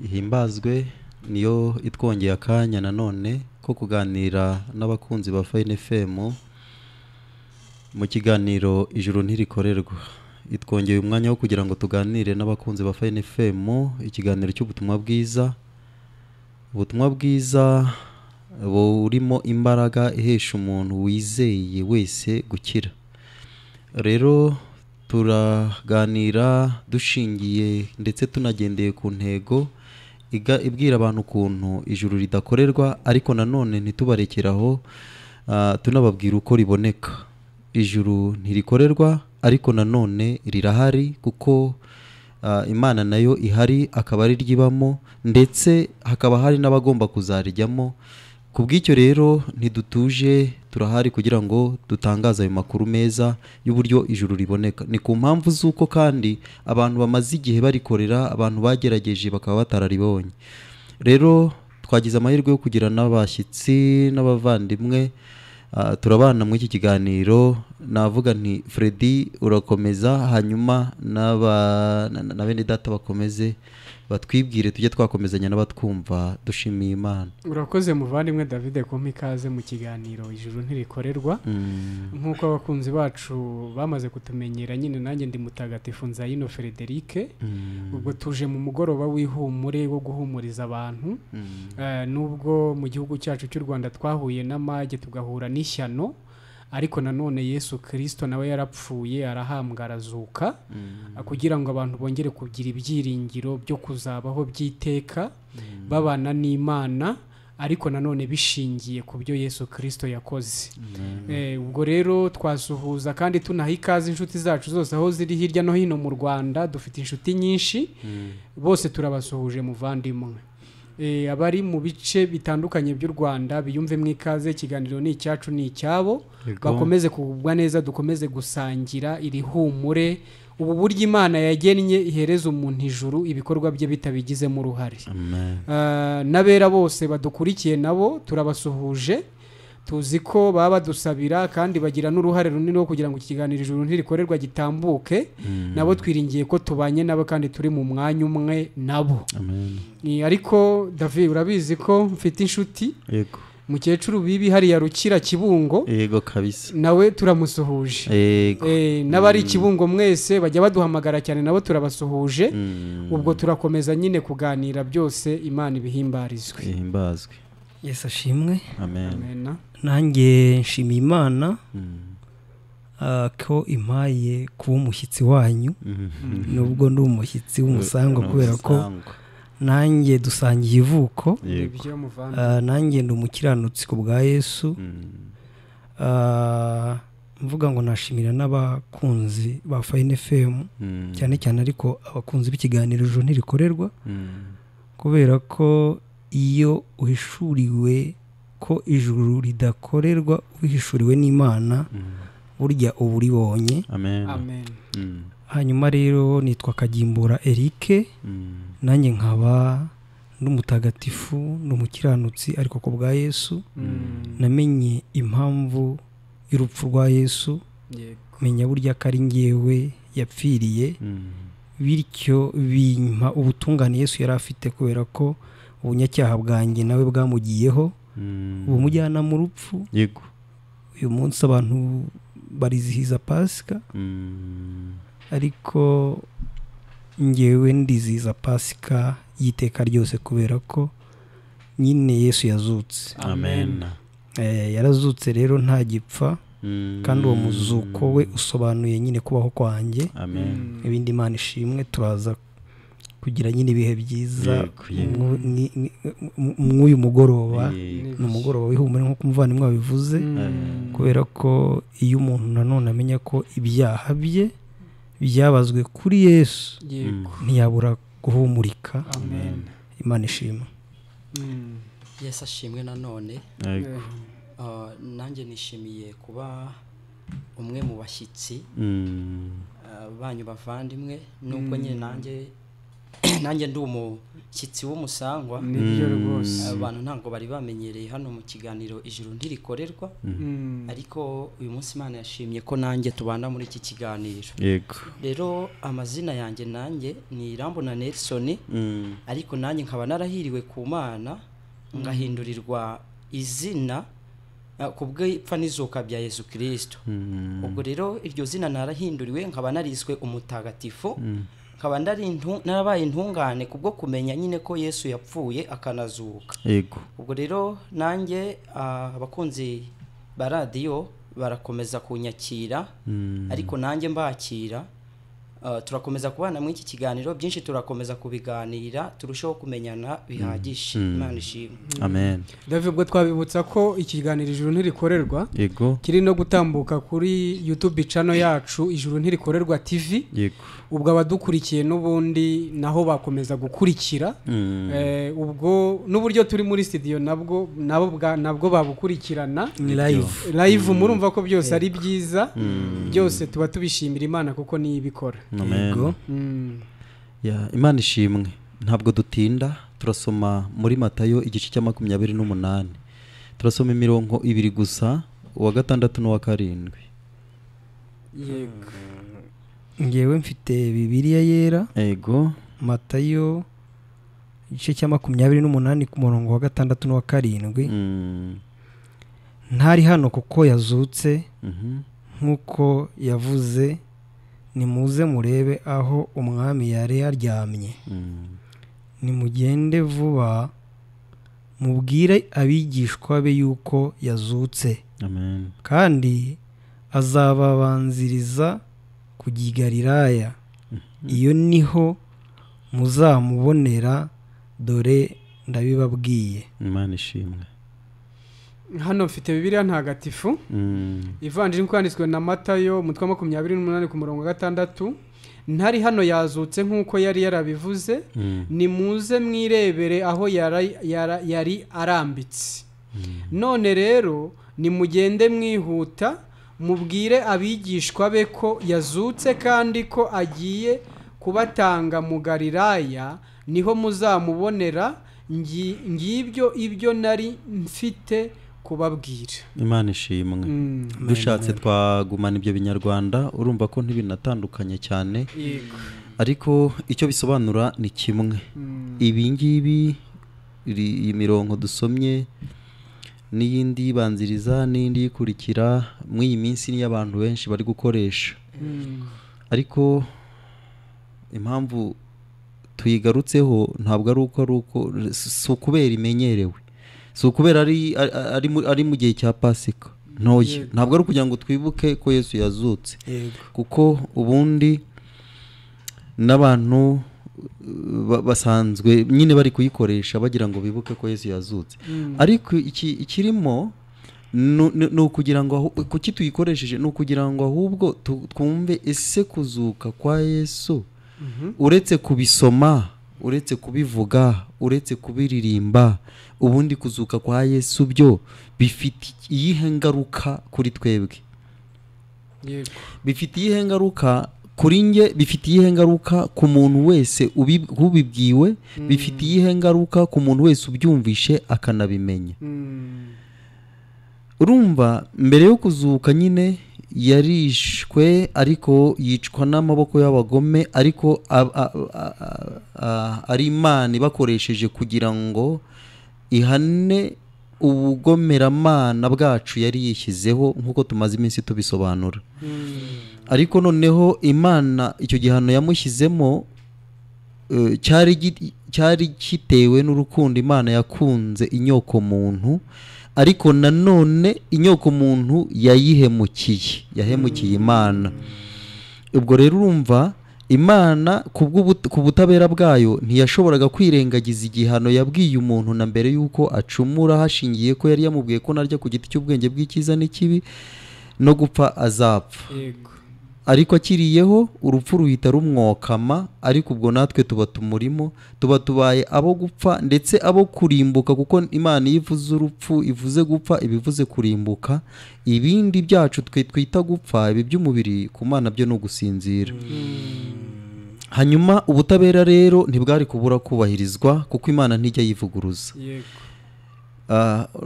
Ihimbazwe niyo itwongeye akanya nanone ko kuganira n'abakunzi ba Fine FM mu kiganiro Ijuru Ntirikorerwa. Itwongeye umwanya wo kugira ngo tuganire n'abakunzi ba Fine FM ikiganiro cy'ubutumwa bwiza. Ubutumwa bwiza burimo imbaraga ihesha umuntu wizeye wese gukira. Rero turaganira dushingiye ndetse tunagendeye ku ntego ibwira abantu ukuntu ijuru ridakorerwa, ariko nanone ntitubarekeraho, tunababwira uko riboneka. Ijuru ntirikorerwa ariko nanone rirahari, kuko Imana nayo ihari akaba ari ryibamo, ndetse hakaba hari n'abagomba kuzarijyamo. Kubw'icyo rero ntidutuje, turahari kugira ngo dutangaze ayo makuru meza y'uburyo ijuru riboneka. Ni ku mpamvu z'uko kandi abantu bamaze igihe barikorera, abantu bagerageje bakaba batararibonye. Rero twagize amahirwe yo kugira n'abashyitsi n'abavandimwe, turabana muri iki kiganiro. Navuga nti Freddy urakomeza, hanyuma na bene data bakomeze batwibwire, tujye twakomezanya n'abatwumva. Dushimiye Imana. Urakoze muvandimwe David kumpa ikaze mu kiganiro Ijuru Ntirikorerwa. Nk'uko abakunzi bacu bamaze kutumenyera nyine, nanjye ndi Mutagatifu Nzayino Frederic. Ubwo tuje mu mugoroba w'ihumure wo guhumuriza abantu. Nubwo mu gihugu cyacu cy'u Rwanda twahuye n'amage, tugahura n'ishyano, ariko nanone Yesu Kristo nawe yarapfuye arahambwa arazuka, kugira ngo abantu bongere kugira ibyiringiro byo kuzabaho by'iteka babana n'Imana, ariko nanone bishingiye ku byo Yesu Kristo yakoze. Ubwo rero twasuhuza kandi tunaha ikaze inshuti zacu zose aho ziri hirya no hino mu Rwanda. Dufite inshuti nyinshi, bose turabasuhuje muvandimwe. Abari mu bice bitandukanye by'u Rwanda biyumve mu ikaze, ikiganiro ni icyacu ni icyabo, bakomeze kugubwa neza, dukomeze gusangira iri humure. Ubu buryo Imana yagennye ihereza umuntu ijuru ibikorwa bye bitabigizemo uruhare. N'abera bose badukurikiye nabo turabasuhuje, tuzi ko baba badusabira kandi bagira n'uruhare runini rwo kugira ngo ikiganiro Ijuru Ntirikorerwa gitambuke. Nabo twiringiye ko tubanye nabo kandi turi mu mwanya umwe nabo. Ariko David, urabizi ko mfite inshuti. Yego. Mukecuru bibi hariya Rukira Kibungo. Yego kabisa. Nawe turamusuhuje. Yego. N'abari Kibungo mwese bajya baduhamagara cyane, nabo turabasuhuje. Ubwo turakomeza nyine kuganira byose, Imana ibihimbarizwe. Ihimbazwe. Yesu ashimwe. Amen. Amen. Nanjye nshimiye Imana ko impaye kuba umushyitsi wanyu, nubwo ndi umushyitsi w'umusangwa, kubera ko nanjye dusangiye ivuko. Nanjye ndi umukiranutsi ku bwa Yesu. Mvuga ngo nashimira n'abakunzi ba Fine FM, cyane cyane ariko abakunzi b'ikiganiro Ijuru Ntirikorerwa, kubera ko iyo uhishuriwe ko ijuru ridakorerwa, uhishuriwe n'Imana, burya uba uribonye. Amen. Amen. Hanyuma rero nitwa Kagimbura Eric, nanjye nkaba n'umutagatifu n'umukiranutsi, ariko ku bwa Yesu. Namenye impamvu y'urupfu rwa Yesu, menya burya ko ari njyewe yapfiriye, bityo bimpa ubutungane Yesu yari afite, kubera ko ubunyacyaha bwanjye nawe bwamugiyeho, bumujyana mu rupfu. Yego. Uyu munsi abantu barizihiza Pasika, ariko njyewe ndizihiza Pasika y'iteka ryose, kubera ko nyine Yesu yazutse. Amen. Yarazutse rero ntagipfa, kandi uwo muzuko we usobanuye nyine kubaho kwanjye. Amen. Ibindi Imana ishimwe, turaza kugira nyine ibihe byiza mw'uyu mugoroba. Ni umugoroba w'ihumure nk'uko umuvandimwe wabivuze, kubera ko iyo umuntu nanone amenya ko ibyaha bye byabazwe kuri Yesu, ntiyabura guhumurika. Amen. Imana ishimwe. Yesu ashimwe nanone. Nanjye nishimiye kuba umwe mu bashyitsi banyu bavandimwe, nubwo nyine nanjye ndi Umushyitsi w'umusangwa. Nibyo rwose. Abantu ntabwo bari bamenyereye hano mu kiganiro Ijuru Ntirikorerwa, ariko uyu munsi Imana yashimye ko nanjye tubana muri iki kiganiro. Yego. Rero amazina yanjye nanjye ni Irambona Nelson, ariko nanjye nkaba narahiriwe ku Mana ngahindurirwa izina kubw'ipfa n'izuka bya Yesu Kristo. Ubwo rero iryo zina narahinduriwe nkaba nariswe umutagatifu, nkaba narabaye intungane kubwo kumenya nyine ko Yesu yapfuye akanazuka. Yego. Ubwo rero nanjye abakunzi ba radiyo barakomeza kunyakira, ariko nanjye mbakira. Turakomeza kubana muri iki kiganiro, byinshi turakomeza kubiganira, turushaho kumenyana bihagije. Imana ishimwe. Amen. David, ubwo twabibutsa ko ikiganiro Ijuru Ntirikorerwa yego kiri no gutambuka kuri YouTube channel yacu Ijuru Ntirikorerwa TV. Yego. Ubwo abadukurikiye n'ubundi naho bakomeza gukurikira. Ubwo n'uburyo turi muri studio nabwo nabo nabwo babukurikirana ni live. Live murumva ko byose ari byiza. Byose tuba tubishimira Imana kuko niyo ibikora. Yego. Ya, Imana ishimwe. Ntabwo dutinda, turasoma muri Matayo igice cya 28. Turasoma imirongo ibiri gusa, uwa 6 n'uwa 7. Yego. Ngewe mfite Bibiliya yera. Yego. Matayo igice cya 28 ku murongo wa 6 n'uwa 7. Ntari hano kuko yazutse, nkuko yavuze, nimuze murebe aho umwami yari aryamye. Nimugende vuba mubwire abigishwa be yuko yazutse. Amen. Kandi azababanziriza kujya i Galilaya. Iyo niho muzamubonera, dore ndabibabwiye. Imana ishimwe. Hano mfite Bibiliya ntagatifu. Ivanjiri kwanditswe na Matayo umutwe wa 28 ku murongo wa 6. Ntari hano yazutse nkuko yari yarabivuze, nimuze mwirebere aho yari arambitse. None rero nimugende mwihuta mubwire abigishwa be ko yazutse kandi ko agiye kubatanga mu Galilaya, niho muzamubonera. Ngibyo ibyo nari mfite kubabwira. Imana ishimwe. Dushatse twagumana ibyo binyarwanda, urumva ko ntibinatandukanye cyane. Yego. Ariko icyo bisobanura ni kimwe. Ibi ngibi iyi mirongo dusomye n'iyindi banziriza n'indi ikurikira muri iyi minsi ni abantu benshi bari gukoresha. Ariko impamvu tuyigarutseho ntabwo ari uko si ukubera imenyerewe, si ukubera ari mu gihe cya Pasika ntoya, ntabwo ari ukugira ngo twibuke ko Yesu yazutse. Kuko ubundi n'abantu basanzwe nyine bari kuyikoresha bagira ngo bibuke ko Yesu yazutse. Ariko ikirimo ni ukugira ngo kuki tuyikoresheje, ni ukugira ngo ahubwo twumve ese kuzuka kwa Yesu, uretse kubisoma, uretse kubivuga, uretse kubiririmba, ubundi kuzuka kwa Yesu byo bifite iyihe ngaruka kuri twebwe? Yego. Bifite iyihe ngaruka kuri nge, bifite iyihe ngaruka ku muntu wese ubibwiwe, bifite iyihe ngaruka ku muntu wese ubyumvishe akanabimenya. Urumva mbere yo kuzuka nyine yarishwe, ariko yicwa n'amaboko y'abagome, ariko ari Imana ibakoresheje kugira ngo ihane ubugomeramana bwacu yari yishyizeho, nkuko tumaze iminsi tubisobanura. Ariko noneho Imana icyo gihano yamushyizemo cyari kitewe n'urukundo Imana yakunze inyoko muntu, ariko nanone inyoko muntu yayihemukiye, yahemukiye Imana. Ubwo rero urumva Imana ku butabera bwayo ntiyashoboraga kwirengagiza igihano yabwiye umuntu na mbere yuko acumura, hashingiye ko yari yamubwiye ko narya ku giti cy'ubwenge bw'icyiza n'ikibi no gupfa azapfa. Yego. Ariko akiriyeho urupfu ruhita rumwokama, ariko ubwo natwe tuba tumurimo, tuba tubaye abo gupfa ndetse abo kurimbuka, kuko Imana iyo ivuze urupfu ivuze gupfa, ibivuze kurimbuka. Ibindi byacu twe twita gupfa, ibi by'umubiri ku Mana byo no gusinzira. Hanyuma ubutabera rero ntibwari kubura kubahirizwa kuko Imana ntijya yivuguruza. Yego.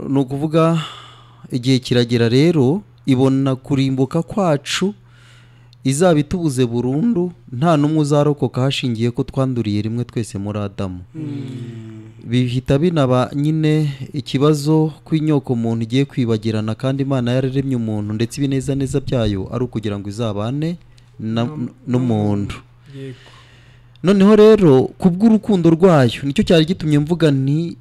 Ni ukuvuga igihe kiragera rero ibona kurimbuka kwacu izaba itubuze burundu, nta n'umwe uzarokoka hashingiye ko twanduriye rimwe twese muri Adamu. Bihita binaba nyine ikibazo kw'inyoko muntu igiye kwibagirana, kandi Imana yararemye umuntu ndetse ibinezaneza byayo ari ukugira ngo izabane n'umuntu. Yego. Noneho rero kubw'urukundo rwayo nicyo cyari gitumye mvuga nti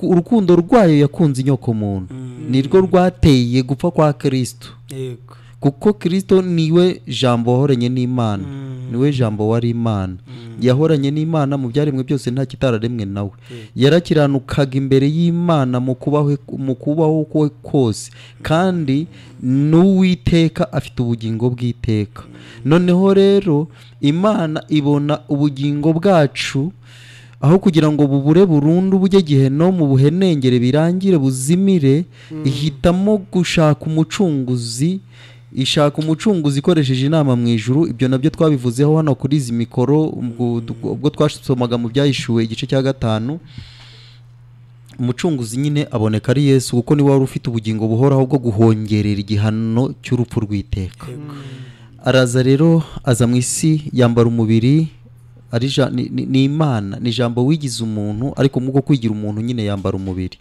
urukundo rwayo yakunze inyoko muntu nirwo rwateye gupfa kwa Kristo. Yego. Kuko Kristo niwe jambo wahoranye n'Imana, niwe jambo wari Imana, yahoranye n'Imana mu byaremwe byose nta kitararemwe nawe. Yarakiranukaga imbere y'Imana mu kubaho kwe kose, kandi n'Uwiteka afite ubugingo bw'iteka. Noneho rero Imana ibona ubugingo bwacu aho kugira ngo bubure burundu bujye giheno mu buhenengere birangire buzimire, ihitamo gushaka umucunguzi, ishaka umucunguzi ikoresheje inama mu ijuru. Ibyo nabyo twabivuzeho hano kuri izi mikoro ubwo twasomaga mu Byahishuwe igice cya 5. Umucunguzi nyine aboneka ari Yesu, kuko niwe wari ufite ubugingo buhoraho bwo guhongerera igihano cy'urupfu rw'iteka. Araza rero aza mu isi yambara umubiri, ari ni Imana, ni jambo wigize umuntu, ariko muko kwigira umuntu nyine yambara umubiri.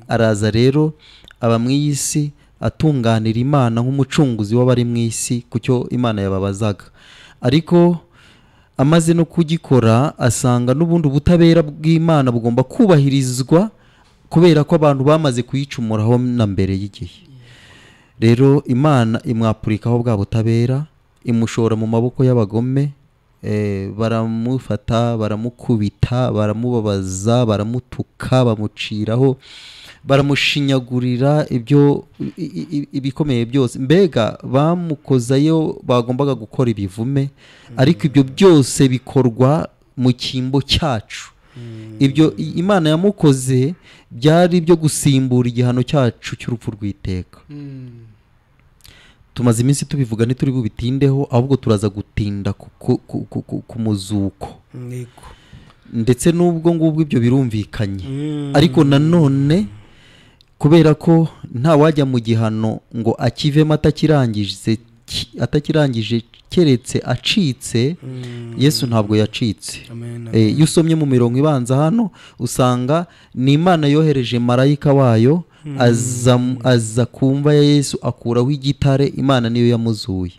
Araza rero aba mu isi atunganira Imana nk'umucunguzi w'abari mu isi kucyo Imana yababazaga. Ariko amaze no kugikora asanga n'ubundi ubutabera bw'Imana bugomba kubahirizwa kubera ko abantu bamaze kuyicumuraho na mbere y'igihe. Rero Imana imwapurikaho bwa butabera, imushora mu maboko y'abagome, baramufata, baramukubita, baramubabaza, baramutuka, bamuciraho, baramushinyagurira ibyo ibikomeye byose. Mbega bamukozayo bagombaga gukora ibivume, ariko ibyo byose bikorwa mu cyimbo cyacu. Ibyo Imana yamukoze byari ibyo gusimbura igihano cyacu cy'urupfu rw'iteka. Tumaze iminsi tubivuga ntituri bubitindeho, ahubwo turaza gutinda ku muzuko. Ndetse n'ubwo ngubwo ibyo birumvikanye, ariko nanone kubera ko nta wajya mu gihano ngo akivemo atakirangije keretse acitse, Yesu ntabwo yacitse. Iyo usomye mu mirongo ibanza hano usanga ni Imana yohereje marayika wayo aza kumva ya Yesu akuraho igitare. Imana niyo yamuzuye,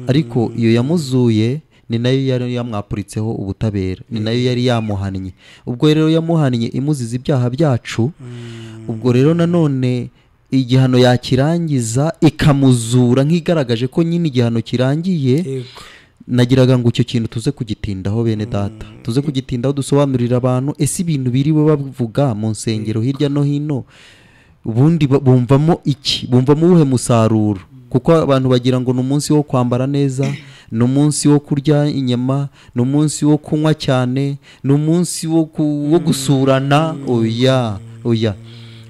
ariko iyo yamuzuye ni nayo yari yamwapuritseho ubutabera, ni nayo yari yamuhannye. Ubwo rero yamuhannye imuziza ibyaha byacu, ubwo rero nanone igihano yakirangiza ikamuzura nk'igaragaje ko nyine igihano kirangiye. Nagiraga ngo icyo kintu tuze kugitindaho bene data, tuze kugitindaho dusobanurira abantu ese ibintu biriwe bavuga mu nsengero hirya no hino ubundi bumvamo iki, bumvamo uwuhe musaruro? Kuko abantu bagira ngo ni umunsi wo kwambara neza, ni umunsi wo kurya inyama, ni umunsi wo kunywa cyane, ni umunsi wo gusurana. Oya oya,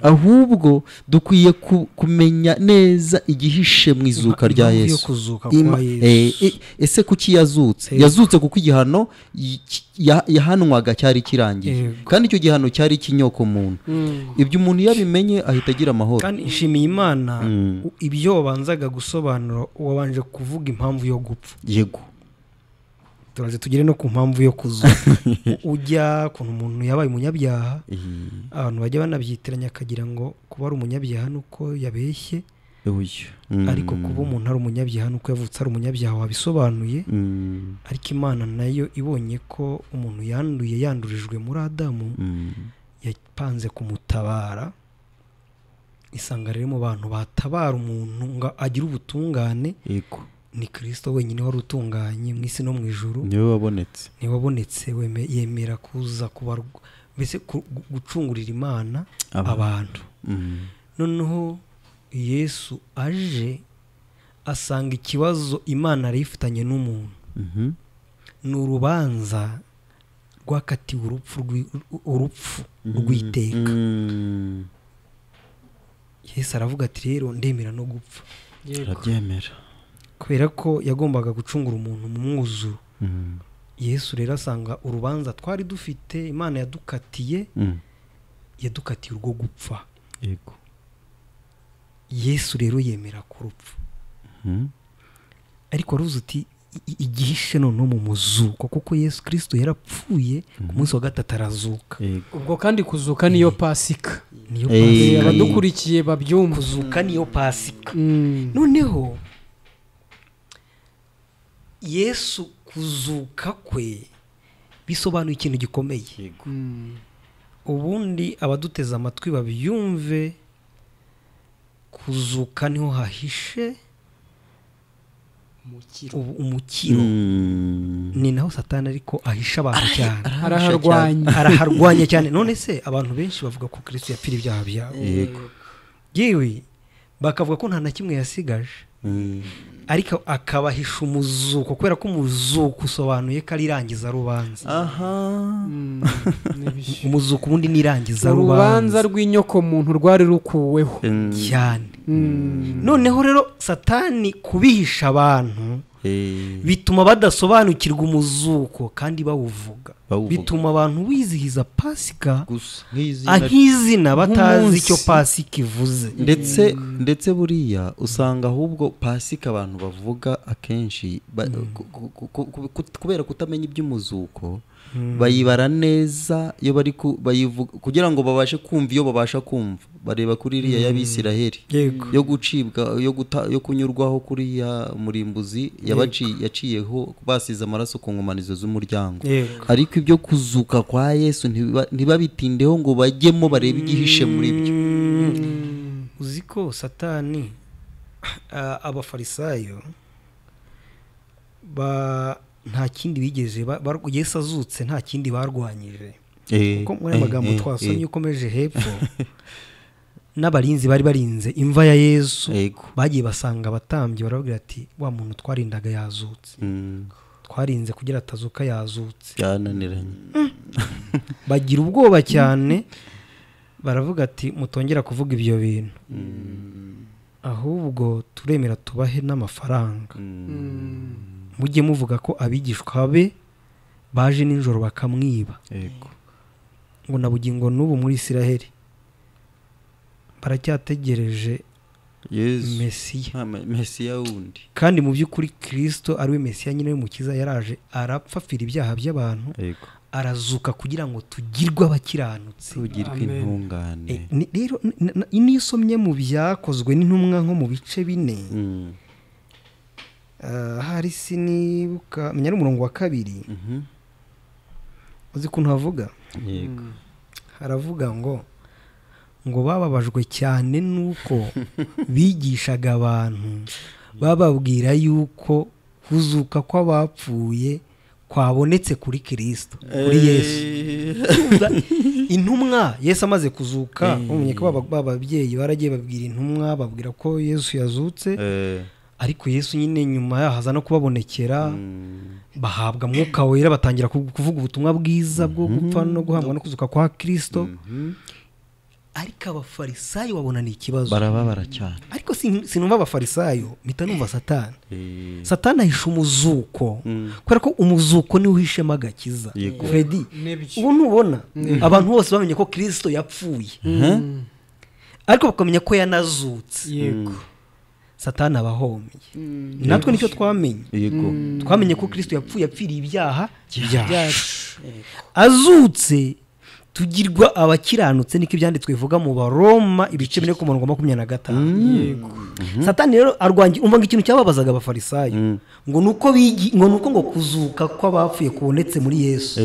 ahubwo dukwiye kumenya neza igihishe mu izuka rya Yesu. Ese kuki yazutse? Yazutse kuko igihano yahanwaga cyari kirangiye, kandi icyo gihano cyari ikinyoko muntu. Ibyo umuntu yabimenye ahita agira amahoro. Kandi nshimiye Imana ibyo wabanzaga gusobanura, wabanje kuvuga impamvu yo gupfa. Yego, turaje tugere no ku mpamvu yo kuzuka. Ujya kuntu umuntu yabaye umunyabyaha, abantu bajya banabyitiranya akagira ngo kuba ari umunyabyaha nuko yabeshye, ariko kuba umuntu ari umunyabyaha nuko yavutse ari umunyabyaha wabisobanuye. Ariko Imana nayo ibonye ko umuntu yanduye, yandurijwe muri Adamu, yapanze kumutabara, isanga rero mu bantu batabara umuntu ngo agire ubutungane. Yego, ni Kristo wenyine wari utunganye mu isi no mu ijuru, niwe wabonetse, niwe wabonetse yemera kuza kubarwa, mbese gucungurira Imana abantu. Noneho Yesu aje asanga ikibazo Imana yari ifitanye n'umuntu, ni urubanza rwakatiwe urupfu rw'iteka. Yesu aravuga ati rero ndemera no gupfa. Arabyemera kubera ko yagombaga gucungura umuntu mu mwuzuro. Yesu rero asanga urubanza twari dufite, Imana yadukatiye, yadukatiye urwo gupfa. Yego. Yesu rero yemera kurupfa. Ariko waruzi uti igihishe none mu muzuko, kuko Yesu Kristo yarapfuye ku munsi wa gatatu arazuka. Ubwo kandi kuzuka niyo Pasika. Niyo Pasika. Abadukurikiye babyumva, kuzuka niyo Pasika. Noneho Yesu kuzuka kwe bisobanuye ikintu gikomeye. Ubundi abaduteze amatwi babyumve, kuzuka niho hahishe umukiro. Ni naho Satani ariko ahisha abantu cyane, araharwanya cyane. None se abantu benshi bavuga ko Kristo yapfira ibyaha byabo, yewe bakavuga ko nta na kimwe yasigaje, ariko akabahisha umuzuko, kubera ko umuzuko usobanuye ko ari irangiza rubanza. Umuzuko ubundi ni irangiza rubanza rw'inyoko muntu rwari rukuweho cyane. Noneho rero Satani kubihisha abantu bituma badasobanukirwa umuzuko kandi bawuvuga, bituma abantu bizihiza Pasika nk'izina batazi icyo Pasika ivuze. Ndetse buriya usanga ahubwo Pasika abantu bavuga akenshi kubera kutamenya iby'umuzuko, bayibara neza iyo bari bayivuga kugira ngo babashe kumva iyo babasha kumva, bareba kuri iriya y'Abisiraheli yo gucibwa, yo kunyurwaho kuri ya murimbuzi yaciyeho basize amaraso ku nkomanizo z'umuryango. Ariko ibyo kuzuka kwa Yesu ntibabitindeho ngo bajyemo barebe igihishe muri byo. Uzi ko Satani abafarisayo nta kindi bigeze Yesu azutse nta kindi barwanyije, kuko muri amagambo twasomye ukomeje hepfo n'abarinzi bari barinze imva ya Yesu bagiye basanga abatambyi barababwira ati wa muntu twarindaga yazutse, twarinze kugira atazuka yazutse, byananiranye. Bagira ubwoba cyane, baravuga ati mutongera kuvuga ibyo bintu, ahubwo turemera tubahe n'amafaranga, mujye muvuga ko abigishwa be baje nijoro bakamwiba. Ngo na bugingo n'ubu muri Isiraheli baracyategereje Mesiya, Mesiya wundi. Kandi mu by'ukuri Kristo ari we Mesiya nyine w'umukiza, yaraje arapfa apfira ibyaha by'abantu, arazuka kugira ngo tugirwe abakiranutsi, tugirwe intungane. Rero niyo usomye mu byakozwe n'intumwa nko mu bice 4, hari sinibuka menya n'umurongo wa 2, uzi kuntu havuga? Yego. Haravuga ngo bababajwe cyane nuko bigishaga abantu bababwira yuko kuzuka kw'abapfuye kwabonetse kuri Kristo, kuri Yesu. Intumwa Yesu amaze kuzuka, umenye ko bababyeyi baragiye babwira intumwa, babwira ko Yesu yazutse, ariko Yesu nyine nyuma yahaza no kubabonekera, bahabwa Mwuka Wera, batangira kuvuga ubutumwa bwiza bwo gupfa no guhambwa no kuzuka kwa Kristo. Ariko abafarisayo babona ni ikibazo, barababara cyane. Ariko sinumva abafarisayo, mpita numva Satani. Satani ahisha umuzuko, kubera ko umuzuko niwo uhishemo agakiza. Freddy, ubu ntubona abantu bose bamenye ko Kristo yapfuye, ariko bakamenya ko yanazutse. Yego. Satani abahomye. Natwe nicyo twamenye. Twamenye ko Kristo yapfuye apfiriye ibyaha byacu, azutse tugirwa abakiranutse, niko ibyanditswe bivuga mu Baroma ibice 4 ku murongo 25. Yego. Satani rero arwanya, umva ngo ikintu cyababazaga abafarisayo ngo nuko ngo nuko ngo kuzuka kw'abapfuye kubonetse muri Yesu.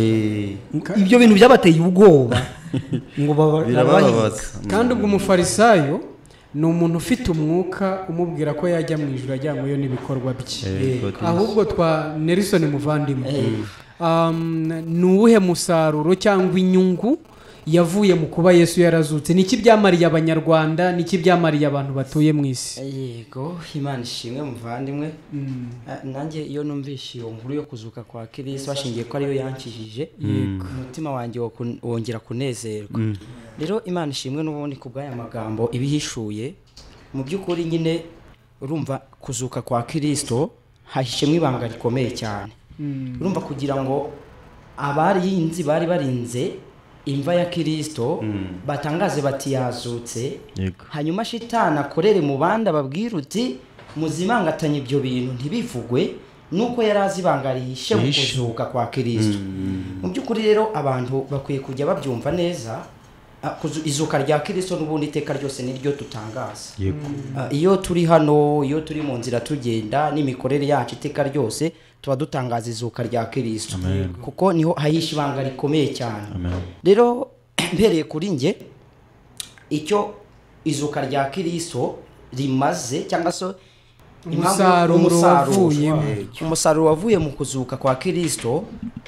Ibyo bintu byabateye ubwoba ngo birababaza. Kandi ubwo umufarisayo ni umuntu ufite umwuka umubwira ko yajya mu ijuru ajyanyweyo n'ibikorwa bye. Ahubwo twa Nelson muvandimwe, ni uwuhe musaruro cyangwa inyungu yavuye mu kuba Yesu yarazutse? Niki byamariye abanyarwanda, niki byamariye abantu batuye mu isi? Yego, Imana ishimwe muvandimwe. Nanjye iyo numvishe iyo nkuru yo kuzuka kwa Kristo bashingiye ko ariyo yankijije, umutima wanjye wongera kunezerwa. Rero Imana ishimwe n'ubundi ku bw'aya magambo ibihishuye. Mu by'ukuri nyine urumva kuzuka kwa Kristo hahishemwe ibanga rikomeye cyane. Urumva kugira ngo abarinzi bari barinze imva ya Kristo batangaze bati yazutse, hanyuma shitani akorere mu bandi ababwira uti muzimangatanye ibyo bintu ntibivugwe, nuko yari azibangariye mu kuzuka kwa Kristo. Mu by'ukuri rero abantu bakwiye kujya babyumva neza. Izuka rya Kristo n'ubundi iteka ryose niryo tutangaza. Iyo turi hano, iyo turi mu nzira tugenda n'imikorere yacu iteka ryose tuba dutangaza izuka rya Kristo, kuko niho hahishe ibanga rikomeye cyane. Rero mpereye kuri nge, icyo izuka rya Kristo rimaze cyangwa se umusaruro wavuye mu kuzuka kwa Kristo,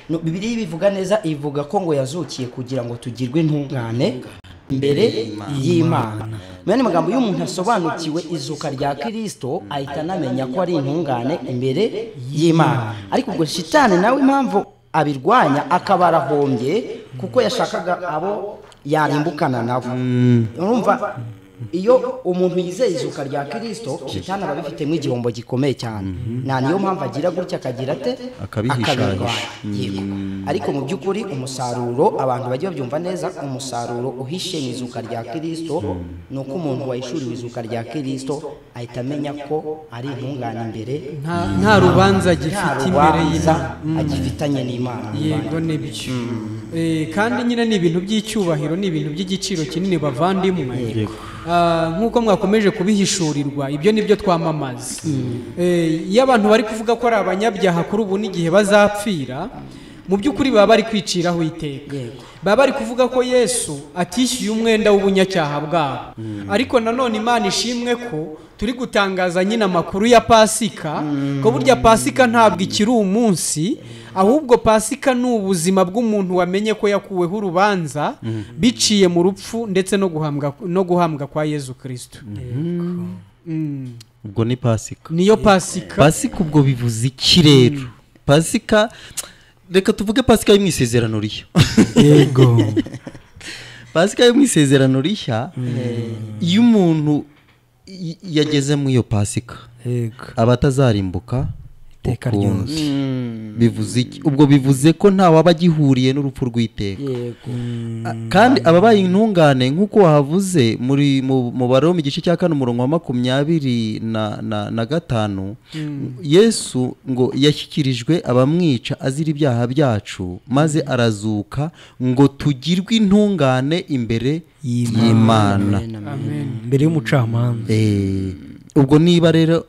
Bibiliya bivuga neza, ivuga ko ngo yazukiye kugira ngo tugirwe intungane imbere y'Imana. Mu yandi magambo, iyo umuntu asobanukiwe izuka rya Kristo ahita anamenya ko ari intungane imbere y'Imana. Ariko ubwo shitani nawe impamvu abirwanya akaba arahombye, kuko yashakaga abo yarimbukana nabo. Urumva iyo umuntu yizeye izuka rya Kristo, shitani aba abifitemo igihombo gikomeye cyane. Na niyo mpamvu agira gutya akagira ate, akabihisha. Yego. Ariko mu by'ukuri umusaruro abantu bajya babyumva neza, umusaruro uhishe mu izuka rya Kristo ni uko umuntu wahishuriwe izuka rya Kristo ahita amenya ko ari intungane imbere, nta rubanza agifite imbere y'Imana, agifitanye n'Imana. Yego nibyo. Kandi nyine ni ibintu by'icyubahiro, ni ibintu by'igiciro kinini bavandimwe. Nk'uko mwakomeje kubihishurirwa, ibyo nibyo twamamaza. Iyo abantu bari kuvuga ko ari abanyabyaha kuri ubu n'igihe bazapfira, mu by'ukuri baba bari kwiciraho iteka. Baba bari kuvuga ko Yesu atishyuye umwenda w'ubunyacyaha bwabo. Ariko nanone Imana ishimwe ko turi gutangaza nyine amakuru ya Pasika, ko burya Pasika ntabwo ikiri umunsi, ahubwo Pasika ni ubuzima bw'umuntu wamenye ko yakuweho urubanza biciye mu rupfu ndetse no guhambwa kwa Yesu Kristo. Ubwo ni Pasika. Niyo Pasika. Pasika ubwo bivuze iki rero? Pasika, reka tuvuge Pasika yo mu isezerano rishya. Yego. Pasika yo mu isezerano rishya, iyo umuntu yageze mu iyo Pasika, aba atazarimbuka iteka ryose. Bivuze iki? Ubwo bivuze ko nta waba agihuriye n'urupfu rw'iteka. Kandi ababaye intungane nk'uko wahavuze muri mu Baroma igice cya 4 umurongo wa 25, Yesu ngo yashyikirijwe abamwica azira ibyaha byacu, maze arazuka ngo tugirwe intungane imbere y'Imana. Amen. Imbere y'umucamanza. Ubwo niba rero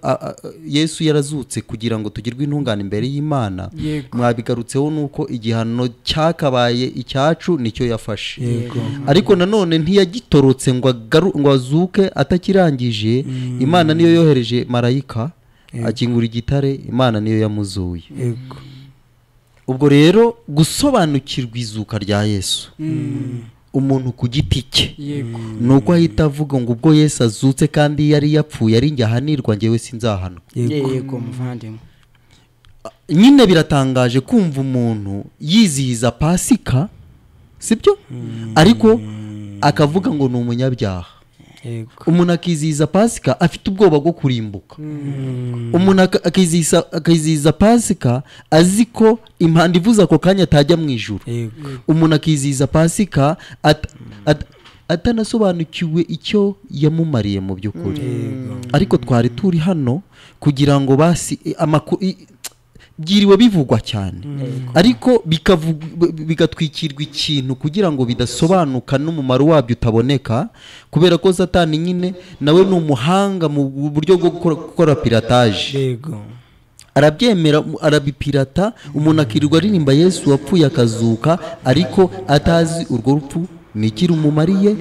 Yesu yarazutse kugira ngo tugirwe intungane imbere y'Imana, mwabigarutseho nuko igihano cyakabaye icyacu nicyo yafashe. Ariko nanone ntiyagitorotse ngo azuke atakirangije. Imana niyo yohereje marayika akingura igitare, Imana niyo yamuzuye. Ubwo rero gusobanukirwa izuka rya Yesu umuntu ku giti cye, nuko ahita avuga ngo ubwo Yesu azutse kandi yari yapfuye ari njye ahanirwa, njyewe sinzahanwa. Yego muvandimwe. Nyine biratangaje kumva umuntu yizihiza Pasika, sibyo? Ariko akavuga ngo ni umunyabyaha. Umuntu akizihiza Pasika afite ubwoba bwo kurimbuka. Umuntu akizihiza Pasika azi ko impanda ivuze ako kanya atajya mu ijuru. Umuntu akizihiza Pasika atanasobanukiwe icyo yamumariye mu by'ukuri. Ariko twari turi hano kugira ngo basi byiriwe bivugwa cyane, ariko bigatwikirwa ikintu kugira ngo bidasobanuka n'umumaro wabyo utaboneka, kubera ko Satani nyine nawe ni umuhanga mu buryo bwo gukora piratage. Arabyemera, arabipirata, umuntu akirirwa aririmba Yesu wapfuye akazuka, ariko atazi urwo rupfu nikiri umumariye.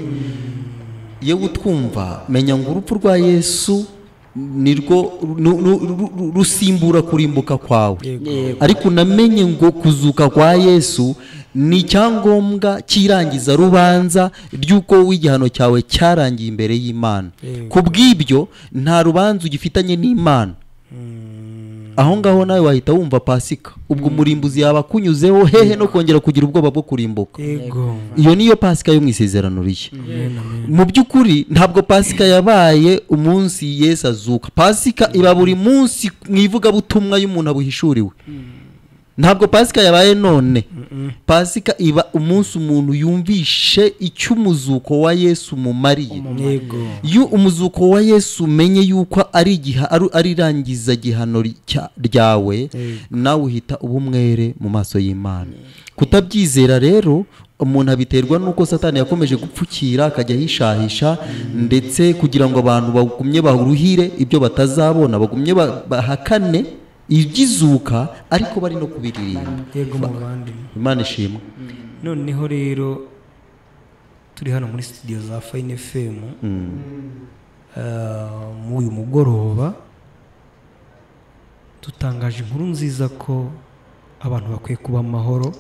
Yewe utwumva, menya ngo urupfu rwa Yesu nirwo rusimbura kurimbuka kwawe. Ariko unamenye ngo kuzuka kwa Yesu ni icyangombwa cy'irangiza rubanza ry'uko w'igihano cyawe cyarangiye imbere y'Imana. Kubw'ibyo nta rubanza ugifitanye n'Imana. Aho ngaho nawe wahita wumva Pasika. Ubwo umurimbuzi yaba akunyuzeho hehe no kongera kugira ubwoba bwo kurimbuka. Iyo niyo Pasika yo mu isezerano rishya. Mu by'ukuri ntabwo Pasika yabaye umunsi Yesu azuka. Pasika iba buri munsi mu ivugabutumwa y'umuntu abuhishuriwe. Ntabwo Pasika yabaye none. Pasika iba umunsi umuntu yumvishe icyo umuzuko wa Yesu mumariye. Iyo umuzuko wa Yesu umenye yuko ari igiha ari irangiza gihano ryawe, nawe uhita uba umwere mu maso y'Imana. Kutabyizera rero umuntu abiterwa nuko Satani yakomeje gupfukira akajya ahishahisha, ndetse kugira ngo abantu bagumye baruhire ibyo batazabona, bagumye bahakane ibyizuka, ariko bari no kubiririmba. Yego muvandimwe, Imana ishimwe. Noneho rero turi hano muri studio za Fine FM mu uyu mugoroba dutangaje inkuru nziza ko abantu bakwiye kuba amahoro.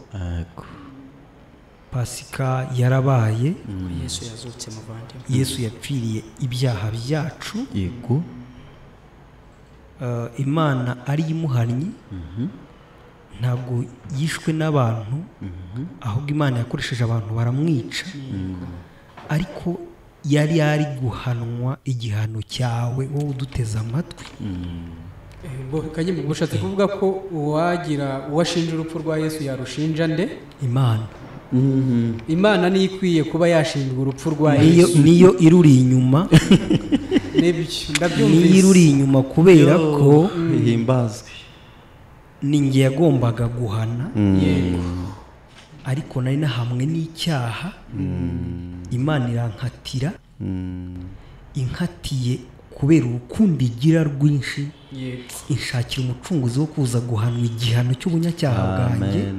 Pasika yarabaye, Yesu yazutse muvandimwe, Yesu yapfiriye ibyaha byacu. Yego. Imana ari imuhannyi, ntabwo yishwe n'abantu, ahubwo Imana yakoresheje abantu baramwica, ariko yari ari guhanwa igihano cyawe wowe uduteze amatwi. Kanyembo, ushatse kuvuga ko uwagira uwashinja urupfu rwa Yesu yarushinja nde? Imana. Imana niyo ikwiye kuba yashinjwa urupfu rwa Yesu, niyo iruri inyuma. Nibyo, niyo iruri inyuma kubera ko ihimbazwe ninjye yagombaga guhana. Yego. Ariko nari nahamwe n'icyaha, Imana irankatira, inkatiye kubera urukundo igira rwinshi, inshakira umucunguzi wo kuza guhanwa igihano cy'ubunyacyaha bwanjye.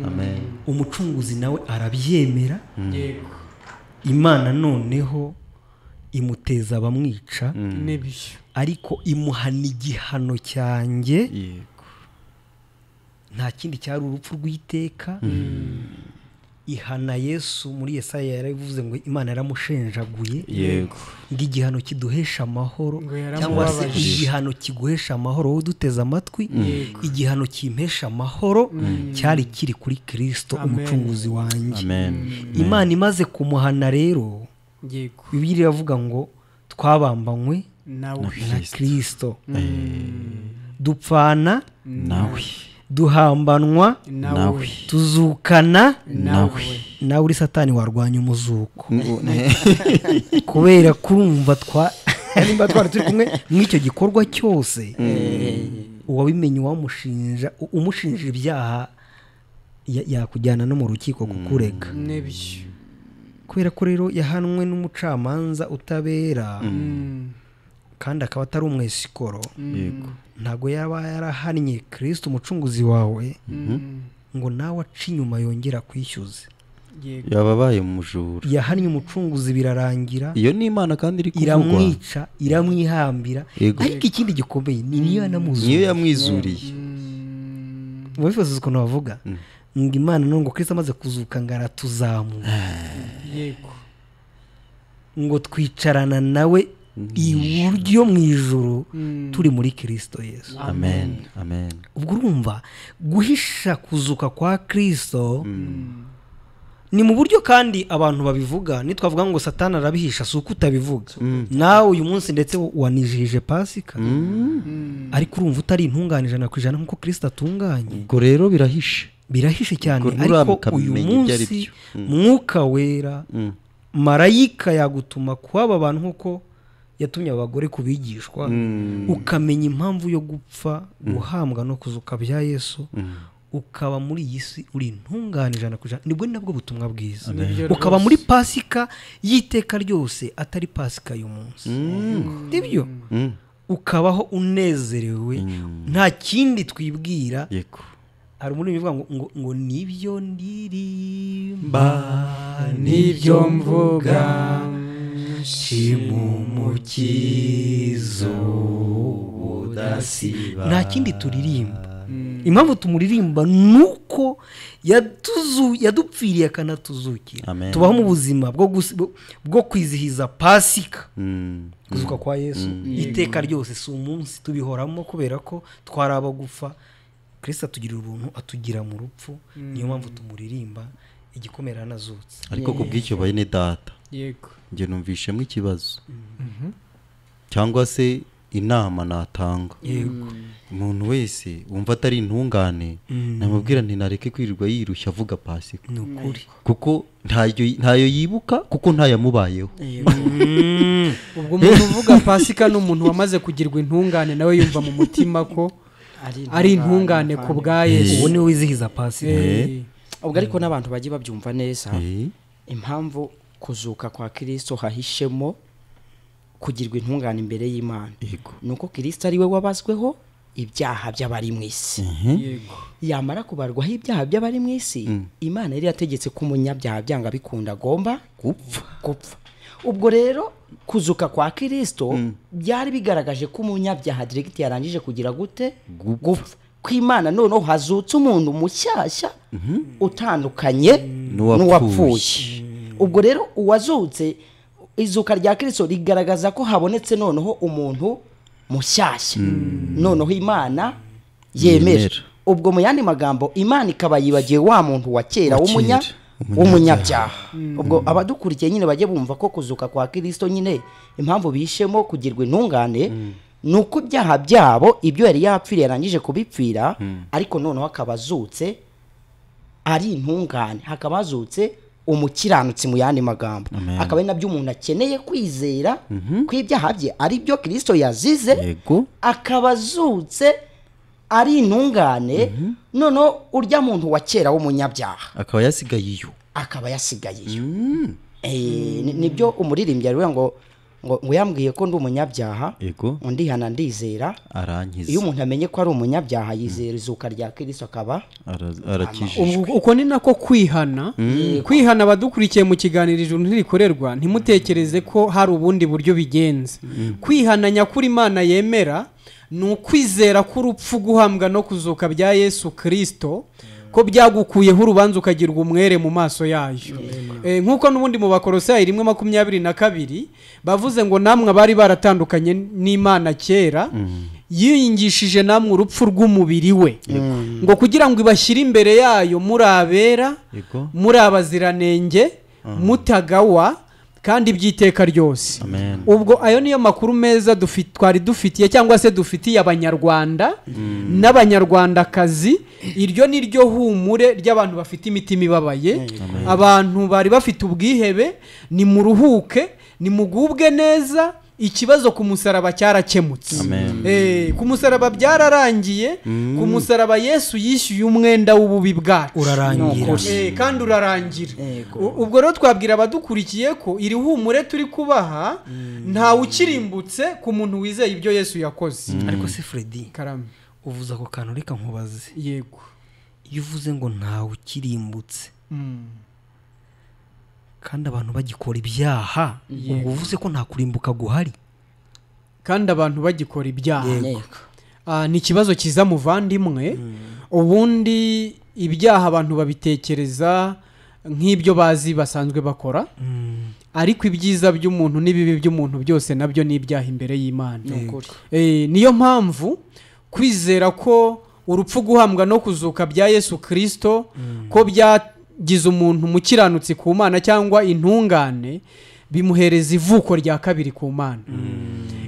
Amen. Umucunguzi nawe arabyemera. Yego. Imana noneho imuteza abamwica, Nibyo, ariko imuhana igihano cyanjye. Yego. Nta kindi cyari urupfu rw'iteka. Ihana Yesu muri Yesaya yarabivuze ngo Imana yaramushenjaguye. Yego. Ngo igihano kiduhesha amahoro, cyangwa se igihano kiguhesha amahoro wowe uduteze amatwi, igihano kimpesha amahoro cyari kiri kuri Kristo umucunguzi wanjye. Amen. Imana imaze kumuhana rero, Yego, Bibiliya iravuga ngo twabambanywe nawe na Kristo, dupfana nawe, duhambanwa nawe, tuzukana nawe. Nawe uri Satani warwanya umuzuko, kubera kurumva nimba twari turi kumwe mw'icyo gikorwa cyose, uwabimenye wamushinja, umushinja ibyaha yakujyana no mu rukiko kukurega. Nibyo. Kubera ko rero yahanwe n'umucamanza utabera, kandi akaba atari umwesikoro, ntabwo yaba yarahannye Kristo umucunguzi wawe ngo nawe ace inyuma yongera kwishyuze. Yababaye umujura, yahannye umucunguzi birarangira. Iyo ni Imana kandi iri kuvugwa, iramwica, iramwihambira. Ariko ikindi gikomeye ni niyo yanamuzuye, niyo yamwizuriye. Mubifuza ukuntu bavuga ngo Imana ngo Kristo amaze kuzuka ngo aratuzamura. Yego. Ngo twicarana nawe iburyo mu ijuru turi muri Kristo Yesu. Amen. Amen. Ubwo urumva guhisha kuzuka kwa Kristo ni mu buryo kandi abantu babivuga, nitwavuga ngo Satani arabihisha si uko utabivuga. Nawe uyu munsi ndetse wanijihije Pasika, ariko urumva utari intungane 100% nkuko Kristo atunganye. Ubwo rero birahishe, birahishe cyane. Ariko uyu munsi Mwuka Wera marayika yagutuma kwaba abantu nkuko yatumye abagore kubigishwa, ukamenya impamvu yo gupfa, guhambwa no kuzuka bya Yesu, ukaba muri iyi si uri intungane 100%. Nibwo nabwo butumwa bwiza, ukaba muri Pasika y'iteka ryose, atari Pasika y'umunsi. Nibyo, ukabaho unezerewe, nta kindi twibwira. Yego. Hari umuntu bivuga ngo ngo nibyo ndirimba, nibyo mvuga, shimumukizo budasiba. Nta kindi turirimba. Impamvu tumuririmba nuko yadupfiriye akanatuzukira. Tubaho mu buzima bwo kwizihiza Pasika, kuzuka kwa Yesu iteka ryose. Si umunsi tubihoramo kubera ko twaraba gupfa, Kristo atugirira ubuntu, atugira mu rupfu. Niyo mpamvu tumuririmba igikomera anazutse. Ariko kubw'icyo bene data, yego, nge numvishemo ikibazo cyangwa se inama natanga. Umuntu wese wumva atari intungane namubwira nti nareke kwirirwa yirushya avuga Pasika. Ni ukuri. Kuko ntayo yibuka, kuko ntayamubayeho. Ubwo umuntu uvuga Pasika ni umuntu wamaze kugirwa intungane, nawe yumva mu mutima ko ari intungane ku bwa Yesu. Uwo niwe wizihiza Pasika. Ubwo ariko n'abantu bagiye babyumva neza impamvu kuzuka kwa Kristo hahishemo kugirwa intungane imbere y'Imana. Nuko Kristo ari we wabazweho ibyaha by'abari mu isi. Yamara kubarwaho ibyaha by'abari mu isi, Imana yari yategetse ko umunyabyaha byanga bikunda agomba gupfa. Ubwo rero kuzuka kwa Kristo byari bigaragaje ko umunyabyaha direct yarangije kugira gute? Gupfa. Ko Imana noneho hazutse umuntu mushyashya utandukanye n'uwapfuye. Ubwo rero uwazutse, izuka rya Kristo rigaragaza ko habonetse noneho umuntu mushyashya, noneho Imana yemera. Ubwo mu yandi magambo Imana ikaba yibagiwe wa muntu wa kera w'umunyabyaha. Ubwo abadukurikiye nyine bajye bumva ko kuzuka kwa Kristo nyine impamvu bishemo kugirwa intungane nuko ibyaha byabo ibyo yari yapfiriye yarangije kubipfira, ariko noneho akaba azutse ari intungane, hakaba azutse umukiranutsi mu yandi magambo. Akaba ari nabyo umuntu akeneye kwizera ko ibyaha bye ari byo Kristo yazize, akaba azutse ari intungane. Noneho urya muntu wa kera w'umunyabyaha akaba yasigaye iyo, akaba yasigaye iyo. Nibyo umuririmbyi ari ngo ngo yambwiye ko ndi umunyabyaha, undi hana ndizera arankiza. Iyo umuntu amenye ko ari umunyabyaha yizera izuka rya Kristo akaba arakijijwe. Uko ni nako kwihana. Kwihana abadukurikiye mu kiganiro Ijuru Ntirikorerwa, ntimutekereze ko hari ubundi buryo bigenze. Kwihana nyakuri Imana yemera ni ukwizera k'urupfu, guhambwa no kuzuka bya Yesu Kristo, ko byagukuyeho urubanza ukagirwa umwere mu maso yayo. Nk'uko n'ubundi mu Bakolosayi 1:22 bavuze ngo namwe abari baratandukanye n'Imana kera yiyingishije namwe urupfu rw'umubiri we, ngo kugira ngo ibashyire imbere yayo muri abera, muri abaziranenge, mutagawa kandi byiteka ryose. Ubwo ayo niyo makuru meza twari dufitiye cyangwa se dufitiye Abanyarwanda n'Abanyarwandakazi. Iryo ni ryo humure ry'abantu bafite imitima ibabaye, abantu bari bafite ubwihebe. Nimuruhuke, nimugubwe neza, ikibazo ku musaraba cyarakemutse. Ku musaraba byararangiye. Ku musaraba Yesu yishyuye umwenda w'ububi bwacu, urarangira. Kandi urarangira. Ubwo rero twabwira abadukurikiye ko iri humure turi kubaha ntawe ukirimbutse ku muntu wizeye ibyo Yesu yakoze. Ariko se Freddy, Karame, uvuze ako kantu reka nkubaze. Yego. Iyo uvuze ngo ntawe ukirimbutse kandi abantu bagikora ibyaha, ubwo uvuze ko nta kurimbuka guhari kandi abantu bagikora ibyaha. Ni ikibazo kiza muvandimwe. Ubundi ibyaha abantu babitekereza nk'ibyo bazi basanzwe bakora, ariko ibyiza by'umuntu n'ibibi by'umuntu byose nabyo ni ibyaha imbere y'Imana. Niyo mpamvu kwizera ko urupfu, guhambwa no kuzuka bya Yesu Kristo ko byagize umuntu umukiranutsi ku Mana cyangwa intungane, bimuhereza ivuko rya kabiri ku Mana.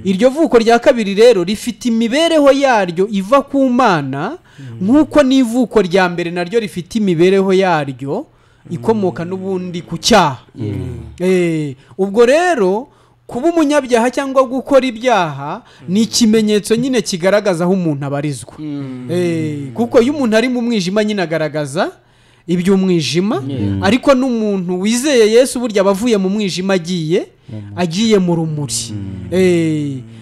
Iryo vuko rya kabiri rero rifite imibereho yaryo iva ku Mana, nk'uko n'ivuko rya mbere naryo rifite imibereho yaryo ikomoka n'ubundi ku cyaha. Ubwo rero kuba umunyabyaha cyangwa gukora ibyaha ni ikimenyetso nyine kigaragaza aho umuntu abarizwa. Kuko iyo umuntu ari mu mwijima nyine agaragaza iby'umwijima, ariko n'umuntu wizeye Yesu burya abavuye mu mwijima agiye mu rumuri.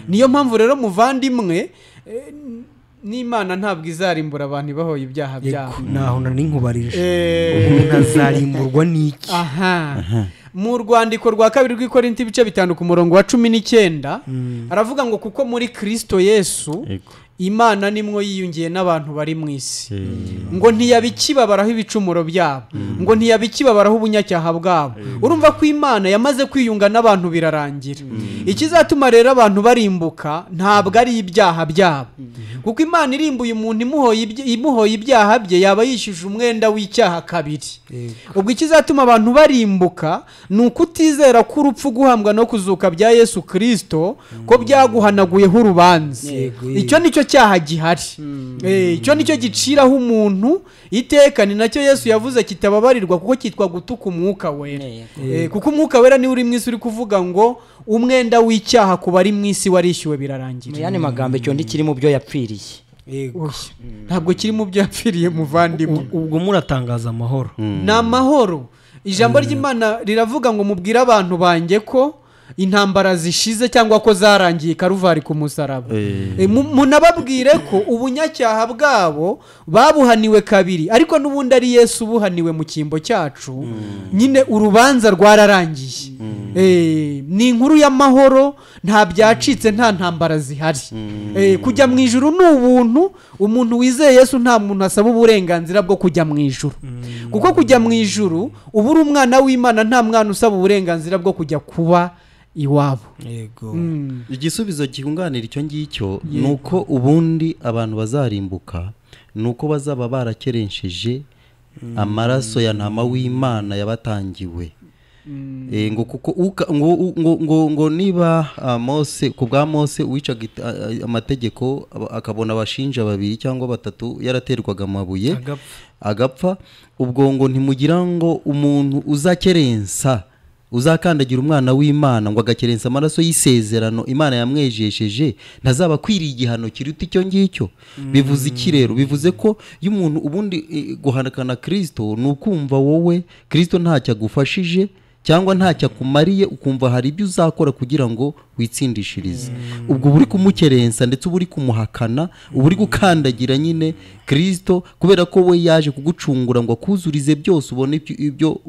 Niyo mpamvu rero muvandimwe, n'Imana ntabwo izarimbura abantu ibahoye ibyaha byabo. Naho nari nkubarije, umuntu azarimburwa n'iki? Aha. Mu rwandiko rwa kabiri rw'Ikorinti ibice 5 ku murongo wa 19 aravuga ngo kuko muri Kristo Yesu Imana nimwo yiyungiye n'abantu bari mu isi, ngo ntiyabikibabaraho ibicumuro byabo, ngo ntiyabikibabaraho ubunyacyaha bwabo. Urumva ko Imana yamaze kwiyunga n'abantu birarangira. Ikizatuma rero abantu barimbuka ntabwo ari ibyaha byabo, Kuko Imana irimbuye umuntu imuhoye ibyaha bye, yaba yishyuje umwenda w'icyaha kabiri. Ubwo ikizatuma abantu barimbuka ni ukutizera ko urupfu, guhambwa no kuzuka bya Yesu Kristo ko byaguhanaguyeho urubanza. Icyo nicyo cyaha gihari. Icyo nicyo giciraho umuntu iteka, ni nacyo Yesu yavuze kitababarirwa, kuko cyitwa gutuka umwuka wera. Kuko umwuka wera niwe uri mu isi uri kuvuga ngo umwenda w'icyaha ku bari mu isi warishyuwe birarangira. Mu yandi magambo icyo ntikiri mu byo yapfiriye. Ntabwo kiri mu byo yapfiriye muvandimwe. Ubwo muratangaza amahoro. Ni amahoro. Ijambo ry'Imana riravuga ngo mubwire abantu banjye ko intambara zishize cyangwa ko zarangiye Karuvari ku musaraba. Munababwire ko ubunyacyaha bwabo babuhaniwe kabiri, ariko n'ubundi ari Yesu ubuhaniwe mu cyimbo cyacu. Nyine urubanza rwararangiye. Ni inkuru y'amahoro, nta byacitse, nta ntambara zihari. Kujya mu ijuru ni ubuntu. Umuntu wizeye Yesu nta muntu asaba uburenganzira bwo kujya mu ijuru, kuko kujya mu ijuru uba uri umwana w'Imana, nta mwana usaba uburenganzira bwo kujya kuba iwabo. Yego. Igisubizo cyunganira icyo ngicyo ni uko ubundi abantu bazarimbuka ni uko bazaba barakerenshije amaraso ya ntama w'Imana yabatangiwe. Ngo kuko ngo niba Mose, ku bwa Mose uwicaga amategeko akabona abashinja babiri cyangwa batatu yaraterwaga amabuye agapfa, ubwo ngo ntimugira ngo umuntu uzakerensa, uzakandagira umwana w'Imana ngo agakerensa amaraso y'isezerano Imana yamwejesheje, ntazaba akwiriye igihano kiruta icyo ngicyo. Bivuze iki rero? Bivuze ko iyo umuntu ubundi guhanakana Kristo ni ukumva wowe Kristo ntacyo agufashije cyangwa ntacyo akumariye, ukumva hari ibyo uzakora kugira ngo witsindishirize. Ubwo uri kumukerensa ndetse uba uri kumuhakana, uba uri gukandagira nyine Kristo, kubera ko we yaje kugucungura ngo akuzurize byose ubone ibyo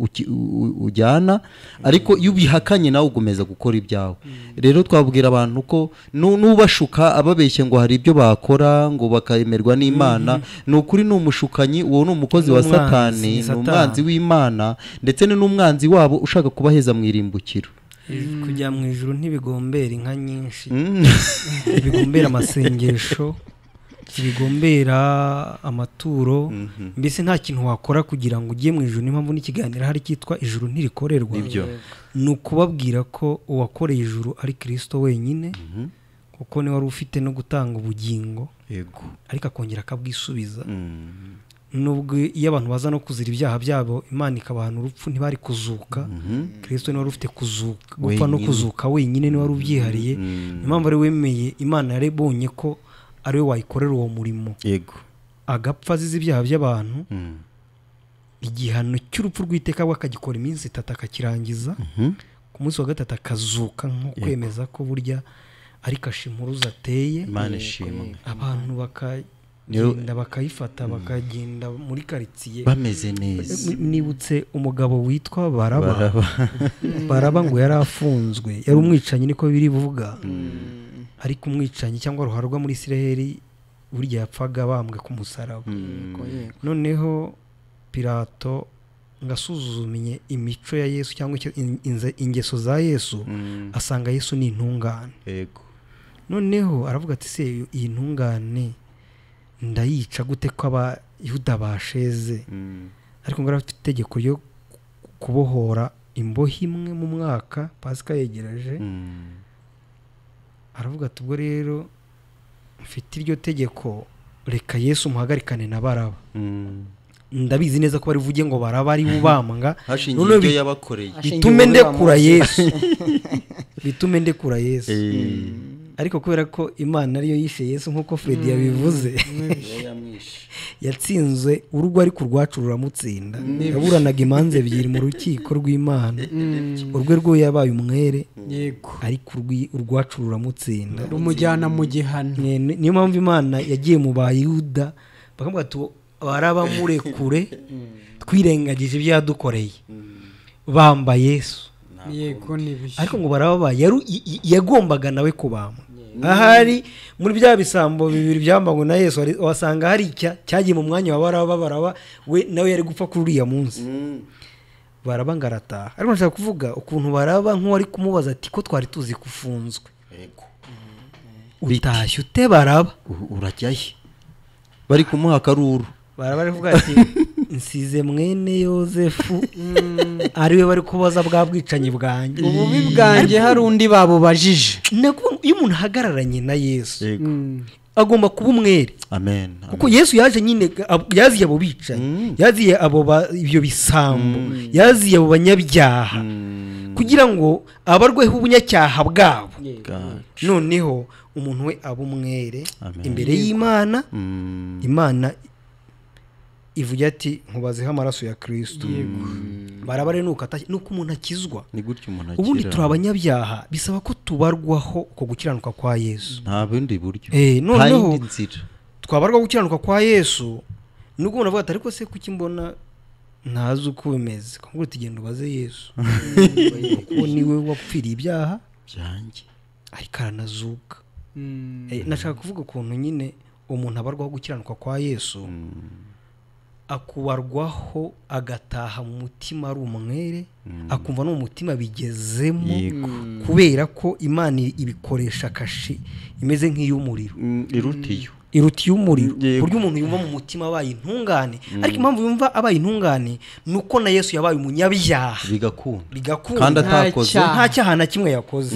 ujyana, ariko iyo ubihakanye nawe ugomeza gukora ibyawe. Rero twabwira abantu ko nubashuka ababeshye ngo hari ibyo bakora ngo bakayemerwa n'Imana, ni ukuri ni umushukanyi, uwo ni umukozi wa Satani, ni umwanzi w'Imana ndetse ni n'umwanzi wabo ushaka kubaheza mu irimbukiro. Kujya mu ijuru ntibigombera inka nyinshi, ntibigombera amasengesho, ntibigombera amaturo, mbese nta kintu wakora kugira ngo ujye mu ijuru. Niyo mpamvu n'ikiganiro hari cyitwa ijuru ntirikorerwa, ni ukubabwira ko uwakoreye ijuru ari Kristo wenyine, kuko niwe wari ufite no gutanga ubugingo, ariko akongera akabwisubiza. Nubwo iyo abantu baza no kuzira ibyaha byabo Imana ikabahana urupfu ntibari kuzuka, Kristo niwe wari ufite kuzuka, gupfa no kuzuka wenyine niwe wari ubyihariye. Niyo mpamvu ari wemeye Imana yarebonye ko ari we wayikorera uwo murimo, agapfa azize ibyaha by'abantu, igihano cy'urupfu rw'iteka we akagikora iminsi itatu akakirangiza, ku munsi wa gatatu akazuka, nko kwemeza ko burya ari kashimuruza ateye. Abantu bakagenda bakayifata bakagenda muri karitsiye bameze neza. Nibutse umugabo witwa Baraba. Baraba ngo yari afunzwe, yari umwicanyi niko biri buvuga, ariko umwicanyi cyangwa ruharwa muri Isiraheli burya yapfaga bambwe ku musaraba. Noneho Pilato ngasuzuminye imico ya Yesu cyangwa ingeso za Yesu, asanga Yesu ni intungane. Noneho aravuga ati se iyi ntungane ndayica gute ko Abayuda basheze? Ariko ngo afite itegeko ryo kubohora imbohe imwe mu mwaka, Pasika yegereje. Aravuga ati ubwo rero mfite iryo tegeko, reka Yesu muhagarikane na Baraba. Ndabizi neza ko bari vuge ngo Baraba ari ubambwa, hashingiye ibyo yabakoreye, bitume ndekura Yesu, bitume ndekura Yesu. Ariko kubera ko Imana ariyo yishe Yesu nkuko Fred yabivuze, yatsinze urugo ariko urwacu ruramutsinda. Yaburanaga imanza ebyiri mu rukiko rw'Imana, urwe rwo yabaye umwere, ariko urwacu ruramutsinda, rumujyana mu gihano. Niyo mpamvu Imana yagiye mu Bayuda bakavuga ati Baraba murekure, twirengagije ibyo yadukoreye, bamba Yesu. Ariko ngo Baraba yagombaga nawe kubamba. Ahari muri bya bisambo bibiri byambangwe na Yesu wasanga hari icya cyagiye mu mwanya wa Baraba. Baraba we nawe yari gupfa kuri uriya munsi. Baraba ngarataha. Ariko nshaka kuvuga ukuntu Baraba nk'uwari kumubaza ati ko twari tuzi kufunzwe, Utashye ute Baraba? Urajyahe? Bari kumuha akaruru. Baraba ari kuvuga ati nsize mwene Yozefu ariwe bari kubaza bwa bwicanyi bwanjye, ububi bwanjye hari undi babubajije. Iyo umuntu ahagararanye na Yesu agomba kuba umwere. Amen. Kuko Yesu yaje nyine, yaziye abo bicanyi, yaziye abo ibyo bisambo, yaziye abo banyabyaha, kugira ngo abarweho ubunyacyaha bwabo. Noneho umuntu we aba umwere imbere y'Imana. Imana ivuga ati nkubazeho amaraso ya Kristo. Barabare nuko nuko umuntu akizwa. Ni gutyo umuntu akira. Ubundi turi abanyabyaha, bisaba ko tubarwaho uko gukiranuka kwa Yesu. Nta bundi buryo. Noneho twabarwa gukiranuka kwa Yesu, nubwo umuntu avuga ati ariko se kuki mbona ntazi uko bimeze, ngo tugenda ubaze Yesu kuko niwe wapfiriye ibyaha byanjye ariko aranazuka. Nashaka kuvuga ukuntu nyine umuntu abarwaho gukiranuka kwa Yesu, akubarwaho agataha mu mutima ari umwere, akumva no mu mutima bigezemo, kubera ko Imana ibikoresha kashi imeze nk'iy'umuriro, iruta iy'umuriro, buryo umuntu yumva mu mutima abaye intungane. Ariko impamvu yumva abaye intungane nuko na Yesu yabaye umunyabyaha bigakunda, kandi atakoze, nta cyaha na kimwe yakoze.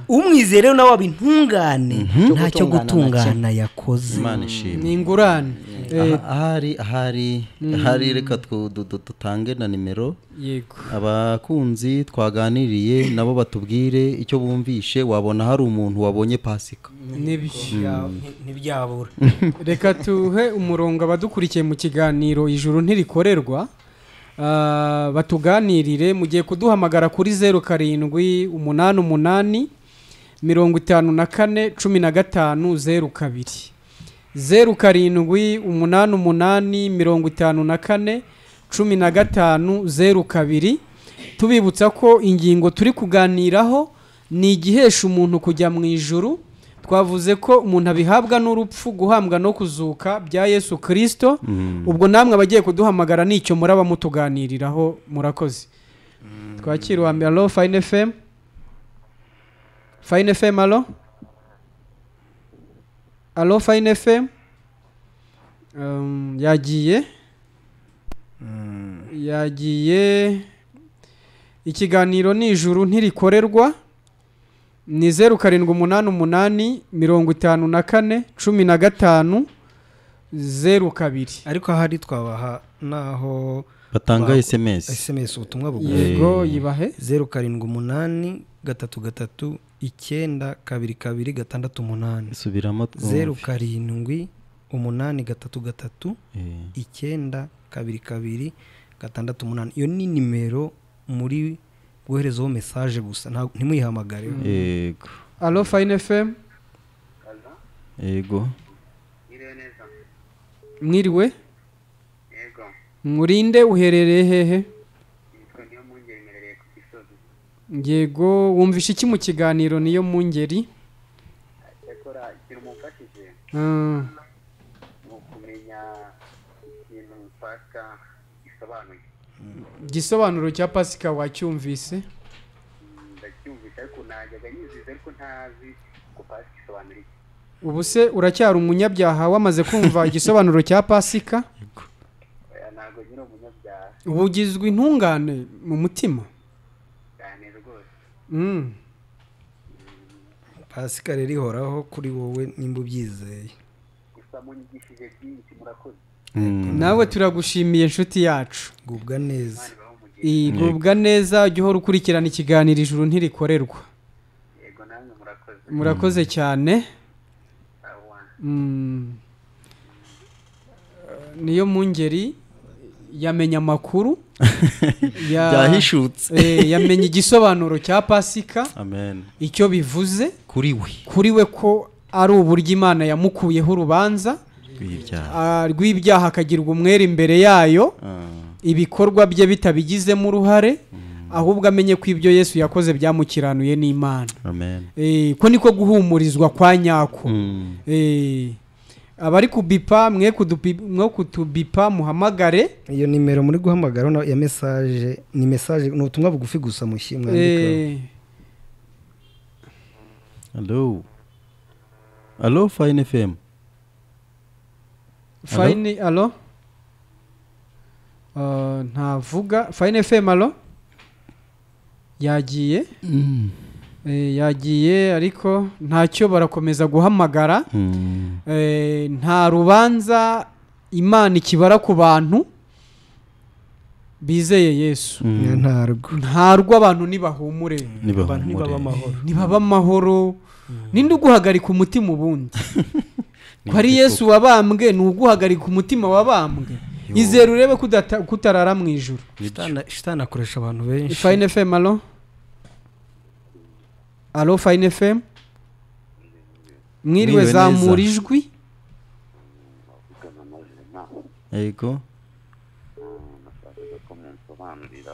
Umwizere rero nawe aba intungane, ntacyo gutungana yakoze. Imana ishimwe. Ni ingurane. Ahari reka dutange na nimero. Yego. Abakunzi twaganiriye nabo batubwire icyo bumvishe. Wabona hari umuntu wabonye Pasika ntibyabura. Reka tuhe umurongo abadukurikiye mu kiganiro Ijuru ntirikorerwa, batuganirire. Mugiye kuduhamagara kuri 07 88 54 15 02, 07 88 54 15 02. Tubibutsa ko ingingo turi kuganiraho ni igihesha umuntu kujya mu ijuru. Twavuze ko umuntu abihabwa n'urupfu, guhambwa no kuzuka bya Yesu Kristo. Ubwo namwe abagiye kuduhamagara nicyo muraba mutuganiriraho. Murakoze. Twakira wa mbere. Allo Fine FM. Fine FM, allo. Allo Fine FM. Yagiye. Yagiye. Ikiganiro ni Ijuru ntirikorerwa. Ni 07 88 54 15 02. Ariko ahari twabaha naho batanga SMS. SMS ubutumwa bugufi. Yego, yibahe 07 8 3 3 9 2 2 6 8. Subiramo. 07 8 3 3 9 2 2 6 8. Iyo ni nimero muri woherezaho message gusa, ntimuyihamagare. Yego. Allo Fine FM. Yego. Mwiriwe. Yego. Murinde, uherereye hehe? Nitwa Niyo Mungeri, mperereye ku Gisozi. Yego, wumvishe iki mu kiganiro Niyo Mungeri? Cyakora ikintu mumfashije ni ukumenya ikintu Pasika gisobanuye. Igisobanuro cya Pasika wacyumvise? Ndacyumvise ariko najyaga nyiziza, ariko ntazi ko Pasika isobanura iki. Ubu se uracyari umunyabyaha wamaze kumva igisobanuro cya Pasika? Ntabwo nyiri umunyabyaha. Ubu ugizwe intungane mu mutima? Cyane rwose. Pasika rero ihoraho kuri wowe nimba ubyizeye. Gusa munyigishije byinshi, murakoze. Nawe turagushimiye inshuti yacu. Gubwa neza. Gubwa neza, ujye uhora ukurikirana ikiganiro Ijuru ntirikorerwa. Yego, namwe murakoze. Murakoze cyane. Niyo Mungeri yamenya amakuru, byahishutse, yamenye igisobanuro cya Pasika. Amen. Icyo bivuze kuri we ko ari uburyo Imana yamukuyeho urubanza rw'ibyaha akagirwa umwere imbere yayo, ibikorwa bye bitabigizemo uruhare, ahubwo amenye ko ibyo Yesu yakoze byamukiranuye n'Imana. Amen. Ko niko guhumurizwa kwa nyako. Abari kubipa mwe kutubipa muhamagare. Iyo nimero muri guhamagara ya message ni message, ni ubutumwa bugufi gusa mwandika. Hello. Alo, Fine FM. Fine, alo. Ntavuga. Fine FM, alo. Yagiye. Yagiye ariko ntacyo, barakomeza guhamagara. Nta rubanza Imana ikibara ku bantu bizeye Yesu. Ntarwo, abantu nibahumure, nibaba amahoro. Ninde uguhagarika umutima ubundi? Ko ari Yesu wabambwe, ni uguhagarika umutima wabambwe. Izere urebe kutarara mu ijuru. Shitani akoresha abantu benshi. Fine FM, alo. Alo, Fine FM. Mwiriwe, zamura ijwi. Yego. Nashakaga ko munsobanurira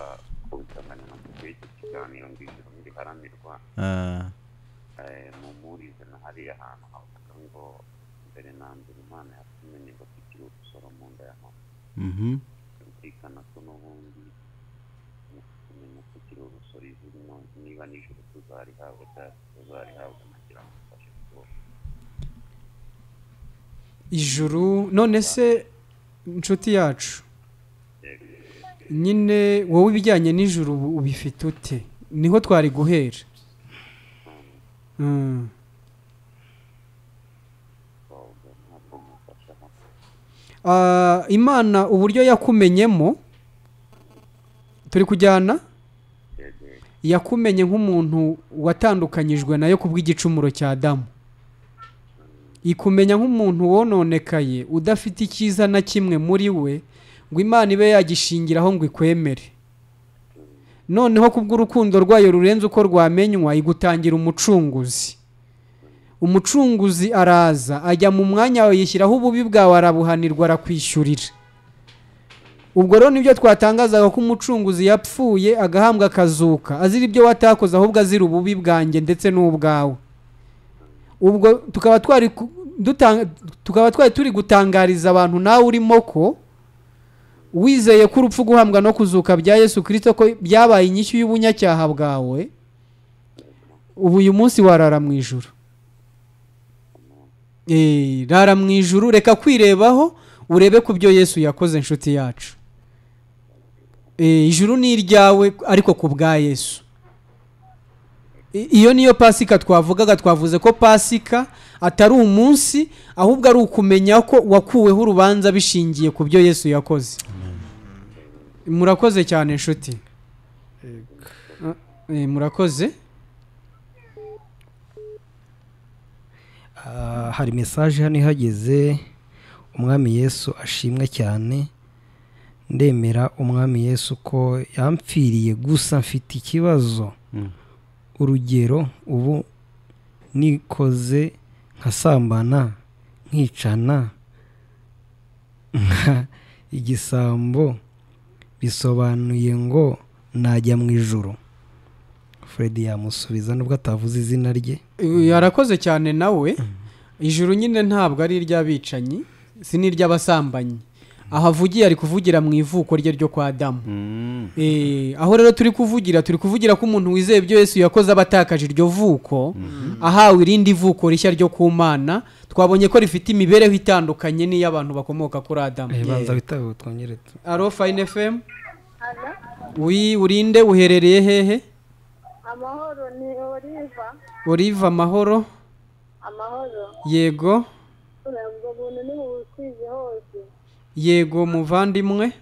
ku nsanganyamatsiko y'iki kiganiro ngo ijuru ntiriharanirwa. Mumurize na hariya hantu havuga ngo mbere na mbere Imana yatumenye ngo tukiri urusoro mu nda ya mama. Byumvikana ko n'ubundi kumenya tukiri urusoro, ijuru niba nijoro tuzarihabwa cyangwa tuzarihabwa, nagira ngo mufashe rwose. Ijuru none se, inshuti yacu, nyine wowe ibijyanye n'ijuru ubifite ute? Niho twari guhera. Imana uburyo yakumenyemo, turi kujyana, yakumenye nk'umuntu watandukanyijwe nayo kubw'igicumuro cya Adamu, ikumenya nk'umuntu wononekaye udafite icyiza na kimwe muri we ngo Imana ibe yagishingiraho ngo ikwemere. Noneho kubw'urukundo rwayo rurenze uko rwamenywa, igutangira umucunguzi. Umucunguzi araza, ajya mu mwanya wawe, yishyiraho ububi bwawe, arabuhanirwa, arakwishyurira. Ubwo rero nibyo twatangazaga, ko umucunguzi yapfuye, agahambwa, akazuka, azira ibyo watakoze, ahubwo azira ububi bwanjye ndetse n'ubwawe. Ubwo tukaba twari turi gutangariza abantu, nawe urimo, ko wizeye ko urupfu, guhambwa no kuzuka bya Yesu Kirisito ko byabaye inyishyu y'ubunyacyaha bwawe, ubu uyu munsi warara mu ijuru. Rara mu ijuru, reka kwirebaho, urebe ku byo Yesu yakoze, inshuti yacu. Ijuru ni iryawe ariko ku bwa Yesu. Iyo niyo Pasika twavugaga. Twavuze ko Pasika atari umunsi, ahubwo ari ukumenya ko wakuweho urubanza bishingiye ku byo Yesu yakoze. Murakoze cyane, inshuti. Murakoze. Hari message hano ihageze: "Umwami Yesu ashimwe cyane. Ndemera Umwami Yesu ko yampfiriye, gusa mfite ikibazo. Urugero, ubu nikoze nkasambana, nkicana nka igisambo, bisobanuye ngo najya mu ijuru?" Fred yamusubiza nubwo atavuze izina rye. Yarakoze cyane nawe. Ijuru nyine ntabwo ari iry'abicanyi, si n'iry'abasambanyi. Aho avugiye, ari kuvugira mu ivuko rye ryo kwa Adamu. Aho rero turi kuvugira ko umuntu wizeye ibyo Yesu yakoze aba atakaje iryo vuko, ahawe irindi vuko rishya ryo ku Mana. Twabonye ko rifite imibereho itandukanye n'iy'abantu bakomoka kuri Adamu. Banza witabe, twongere Alo, Fine FM. Wi, urinde, uherereye hehe? Amahoro, ni Oliva. Oliva, amahoro. Amahoro. Yego. Ubwo buntu ni bukwize hose. Yego, muvandimwe.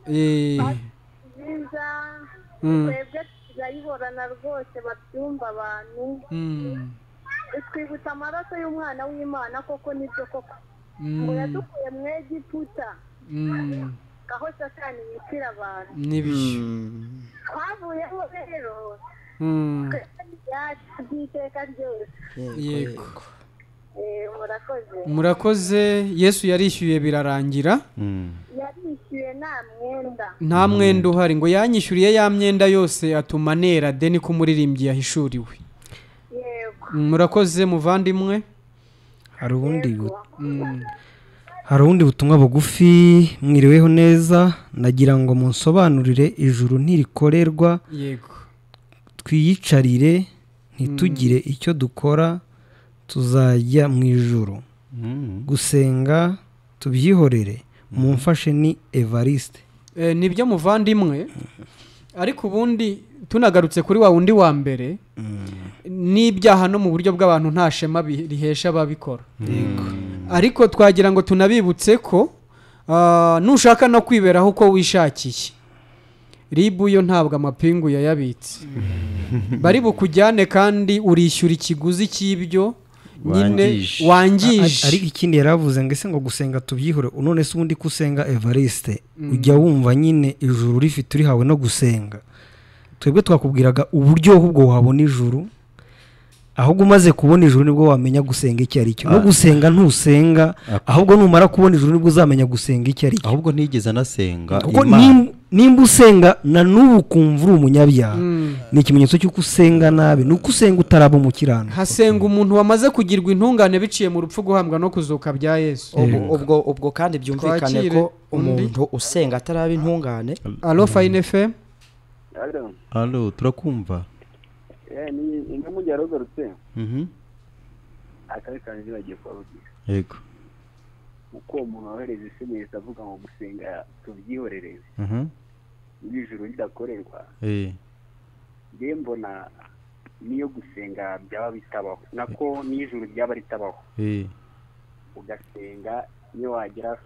Yego. Nziza. Twebwe turayihorana rwose, babyumva abantu. Twibutsa amaraso y'umwana w'Imana koko, nibyo koko, ngo yadukuye mu Egiputa, aho Satani yicira abantu. Nibyo. Twavuyemo rero, twebwe ibyacu by'iteka ryose. Yego. Murakoze. Murakoze. Yesu yarishyuye, birarangira. Yarishyuye, nta mwenda. Nta mwenda uhari. Ngo yanyishyuriye ya myenda yose, atuma nera de, niko umuririmbyi yahishuriwe. Yego. Murakoze, muvandimwe. Hari ubundi butumwa bugufi: "Mwiriweho neza, nagira ngo munsobanurire ijuru ntirikorerwa, twiyicarire ntitugire icyo dukora, tuzajya mu ijuru, gusenga tubyihorere, mumfashe. Ni Evariste. Nibyo muvandimwe, ariko ubundi tunagarutse kuri wa wundi wa mbere, n'ibyaha no mu buryo bw'abantu nta shema rihesha ababikora. Ariko twagira ngo tunabibutse ko nushaka no kwiberaho uko wishakiye, ribu yo ntabwo amapingu yayabitse, bari bukujyane kandi urishyura ikiguzi cy'ibyo nyine wangije. Ariko ikindi yaravuze ngo ese ngo gusenga tubyihore, none se ubundi kusenga Evariste ujya wumva nyine ijuru rifite urihawe no gusenga? Twebwe twakubwiraga uburyo ahubwo wabona ijuru, ahubwo umaze kubona ijuru nibwo wamenya gusenga icyo ari cyo. No gusenga ntusenga, ahubwo numara kubona ijuru nibwo uzamenya gusenga icyo ari cyo. Ahubwo ntigeze anasenga. Kuko nimba usenga na n'ubu ukumva uri umunyabyaha, ni ikimenyetso cy'uko usenga nabi, ni uko usenga utaraba umukirano. Hasenga umuntu wamaze kugirwa intungane biciye mu rupfu, guhambwa no kuzuka bya Yesu. Ubwo kandi byumvikane ko umuntu usenga ataraba intungane. Allo Fine FM. Allo, turakumva. Ni ingamu yarogarutse. Akari kanzi bagiye kwabugira. Yego. Uko umuntu wohereza SMS avuga ngo gusenga tubyihorereze. Ijuru ridakorerwa. Nge mbona niyo gusenga byaba bitabaho, nako n'ijuru ryaba ritabaho. Ugasenga niyo wagera,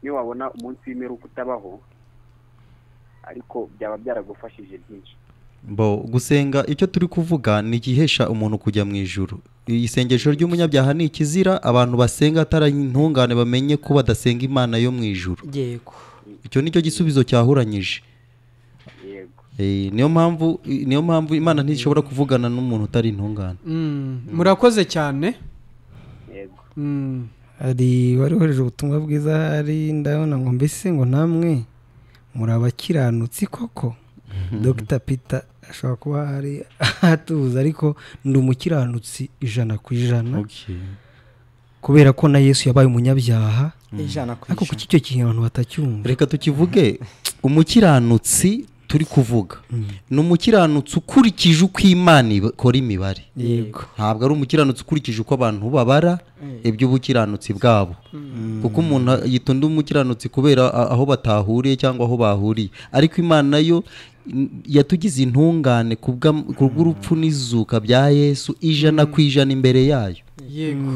niyo wabona umunsi w'imperuka utabaho, ariko byaba byaragufashije byinshi. Bo gusenga icyo turi kuvuga ni igihesha umuntu kujya mu ijuru. Isengesho ry'umunyabyaha ni ikizira, abantu basenga atari intungane bamenye ko badasenga Imana yo mu ijuru. Yego. Icyo nicyo gisubizo cyahuranyije. Yego. Niyo mpamvu Imana ntishobora kuvugana n'umuntu utari intungane. Murakoze cyane. Yego. Ari wari wohereje ubutumwa bwiza, hari ndabona ngo mbese ngo namwe muri abakiranutsi koko. Dr Peter ashobora kuba hari atuza, ariko ndi umukiranutsi 100%. Kubera ko na Yesu yabaye umunyabyaha 100%. Ariko kuki icyo kintu abantu batacyumva? Reka tukivuge. Umukiranutsi turi kuvuga ni umukiranutsi ukurikije uko Imana ikora imibare. Yego. Ntabwo ari umukiranutsi ukurikije uko abantu babara iby'ubukiranutsi bwabo. Kuko umuntu yitunda umukiranutsi kubera aho batahuriye cyangwa aho bahuriye, ariko Imana yo yatugize intungane kubw'urupfu n'izuka bya Yesu 100% imbere yayo. Yego.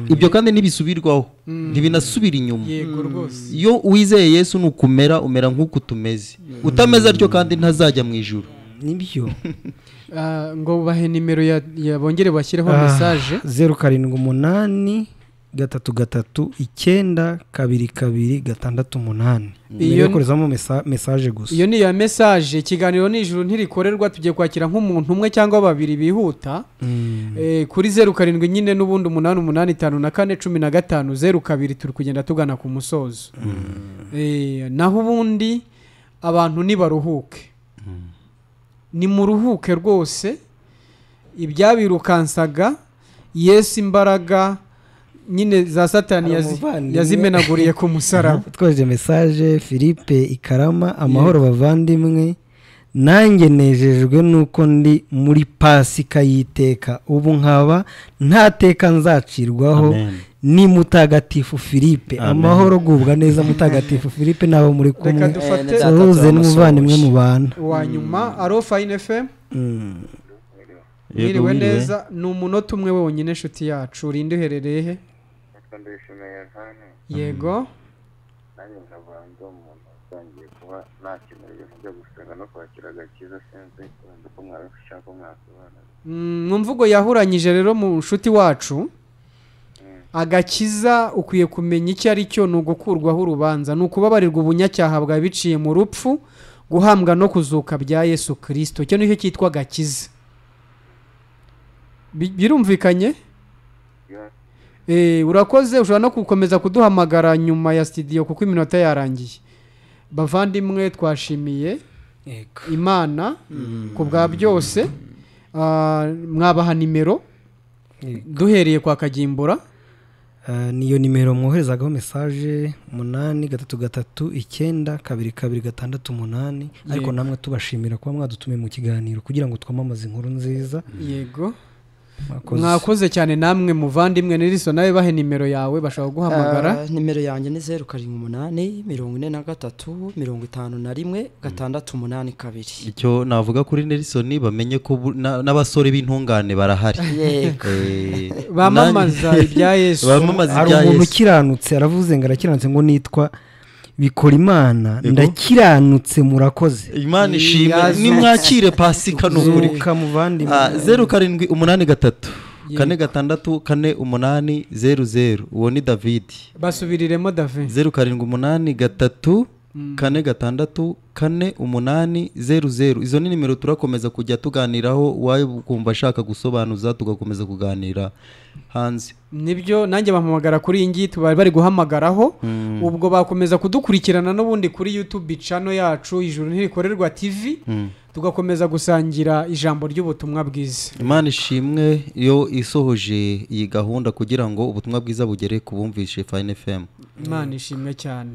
Ibyo kandi ntibisubirwaho, ntibinasubira inyuma. Yego rwose. Iyo wizeye Yesu nukumera umera nk'uko tumeze. Utameze atyo kandi ntazajya mu ijuru. Nibyo. Ngo bahe nimero ya bongere bashyireho message 078 3 3 9 2 2 6 8. Iyo korezamo message gusa. Iyo ni ya message. Ikiganiro ni ijuru ntirikorerwa, tugiye kwakira nk'umuntu umwe cyangwa babiri bihuta. Kuri 07 nyine n'ubundi 8 8 5 4 15 02 turi kugenda tugana ku musozo. Naho ubundi abantu nibaruhuke. Ni muruhuke rwose, ibyabirukansaga Yesu imbaraga nyine za Satani yazimenaguriye ku musaraba. Twaje message Philippe Ikarama, amahoro bavandimwe, nanjye nejejwe nuko ndi muri Pasika y'iteka, ubu nkaba nta teka nzacirwaho. Ni Mutagatifu Philippe. Amahoro gubwa neza Mutagatifu Philippe nabo muri kumwe. Suhuze n'umuvandimwe mu bana. Wa nyuma Allo Fine FM. Mwiriwe neza, ni umunota umwe wonyine inshuti yacu. Urinde uherereye he? Yego. Nanjye nkaba ndi umuntu utangiye kuba nakenera ibintu byo gusenga no kwakira agakiza, sinzi wenda uko mwabishaka mwasobanura. Mu mvugo yahuranyije rero mu nshuti wacu, agakiza ukwiye kumenya icyo ari cyo, ni ugukurwaho urubanza, ni ukubabarirwa ubunyacyaha bwawe biciye mu rupfu, guhambwa no kuzuka bya Yesu Kristo. Icyo nicyo cyitwa agakiza. Birumvikanye? Urakoze, ushobora no gukomeza kuduhamagara nyuma ya studio kuko iminota yarangiye. Bavandimwe, twashimiye Imana ku bwa byose. Mwabaha nimero duhereye kwa Kagimbura. Niyo nimero mwoherezagaho message 8 3 3 9 2 2 6 8. Ariko namwe tubashimira kuba mwadutumiye mu kiganiro kugira ngo twamamaze inkuru nziza. Yego. Mwakoze cyane namwe muvandimwe Nelson, nawe bahe nimero yawe bashobora guhamagara. Nimero yanjye ni 078 43 51 682. Icyo navuga kuri Nelson, bamenye ko n'abasore b'intungane barahari. Bamamaza ibya Yesu. Hari umuntu ukiranutse aravuze ngo arakiranutse, ngo nitwa bikora Imana, ndakiranutse, murakoze. Imana ishimwe, nimwakire Pasika n'ukuri. 0783 46 48 00. Uwo ni David. Basubiriremo David. 0783 46 48 00. Izo ni nimero turakomeza kujya tuganiraho, wawe ukumva ashaka gusobanuza tugakomeza kuganira hanze. Nibyo, nanjye bampamagara kuri iyi ngiyi tubari bari guhamagaraho. Ubwo bakomeza kudukurikirana n'ubundi kuri YouTube channel yacu Ijuru Ntirikorerwa TV, tugakomeza gusangira ijambo ry'ubutumwa bwiza. Imana ishimwe yo isohoje iyi gahunda kugira ngo ubutumwa bwiza bugere ku bumvishe Fine FM. Imana ishimwe cyane.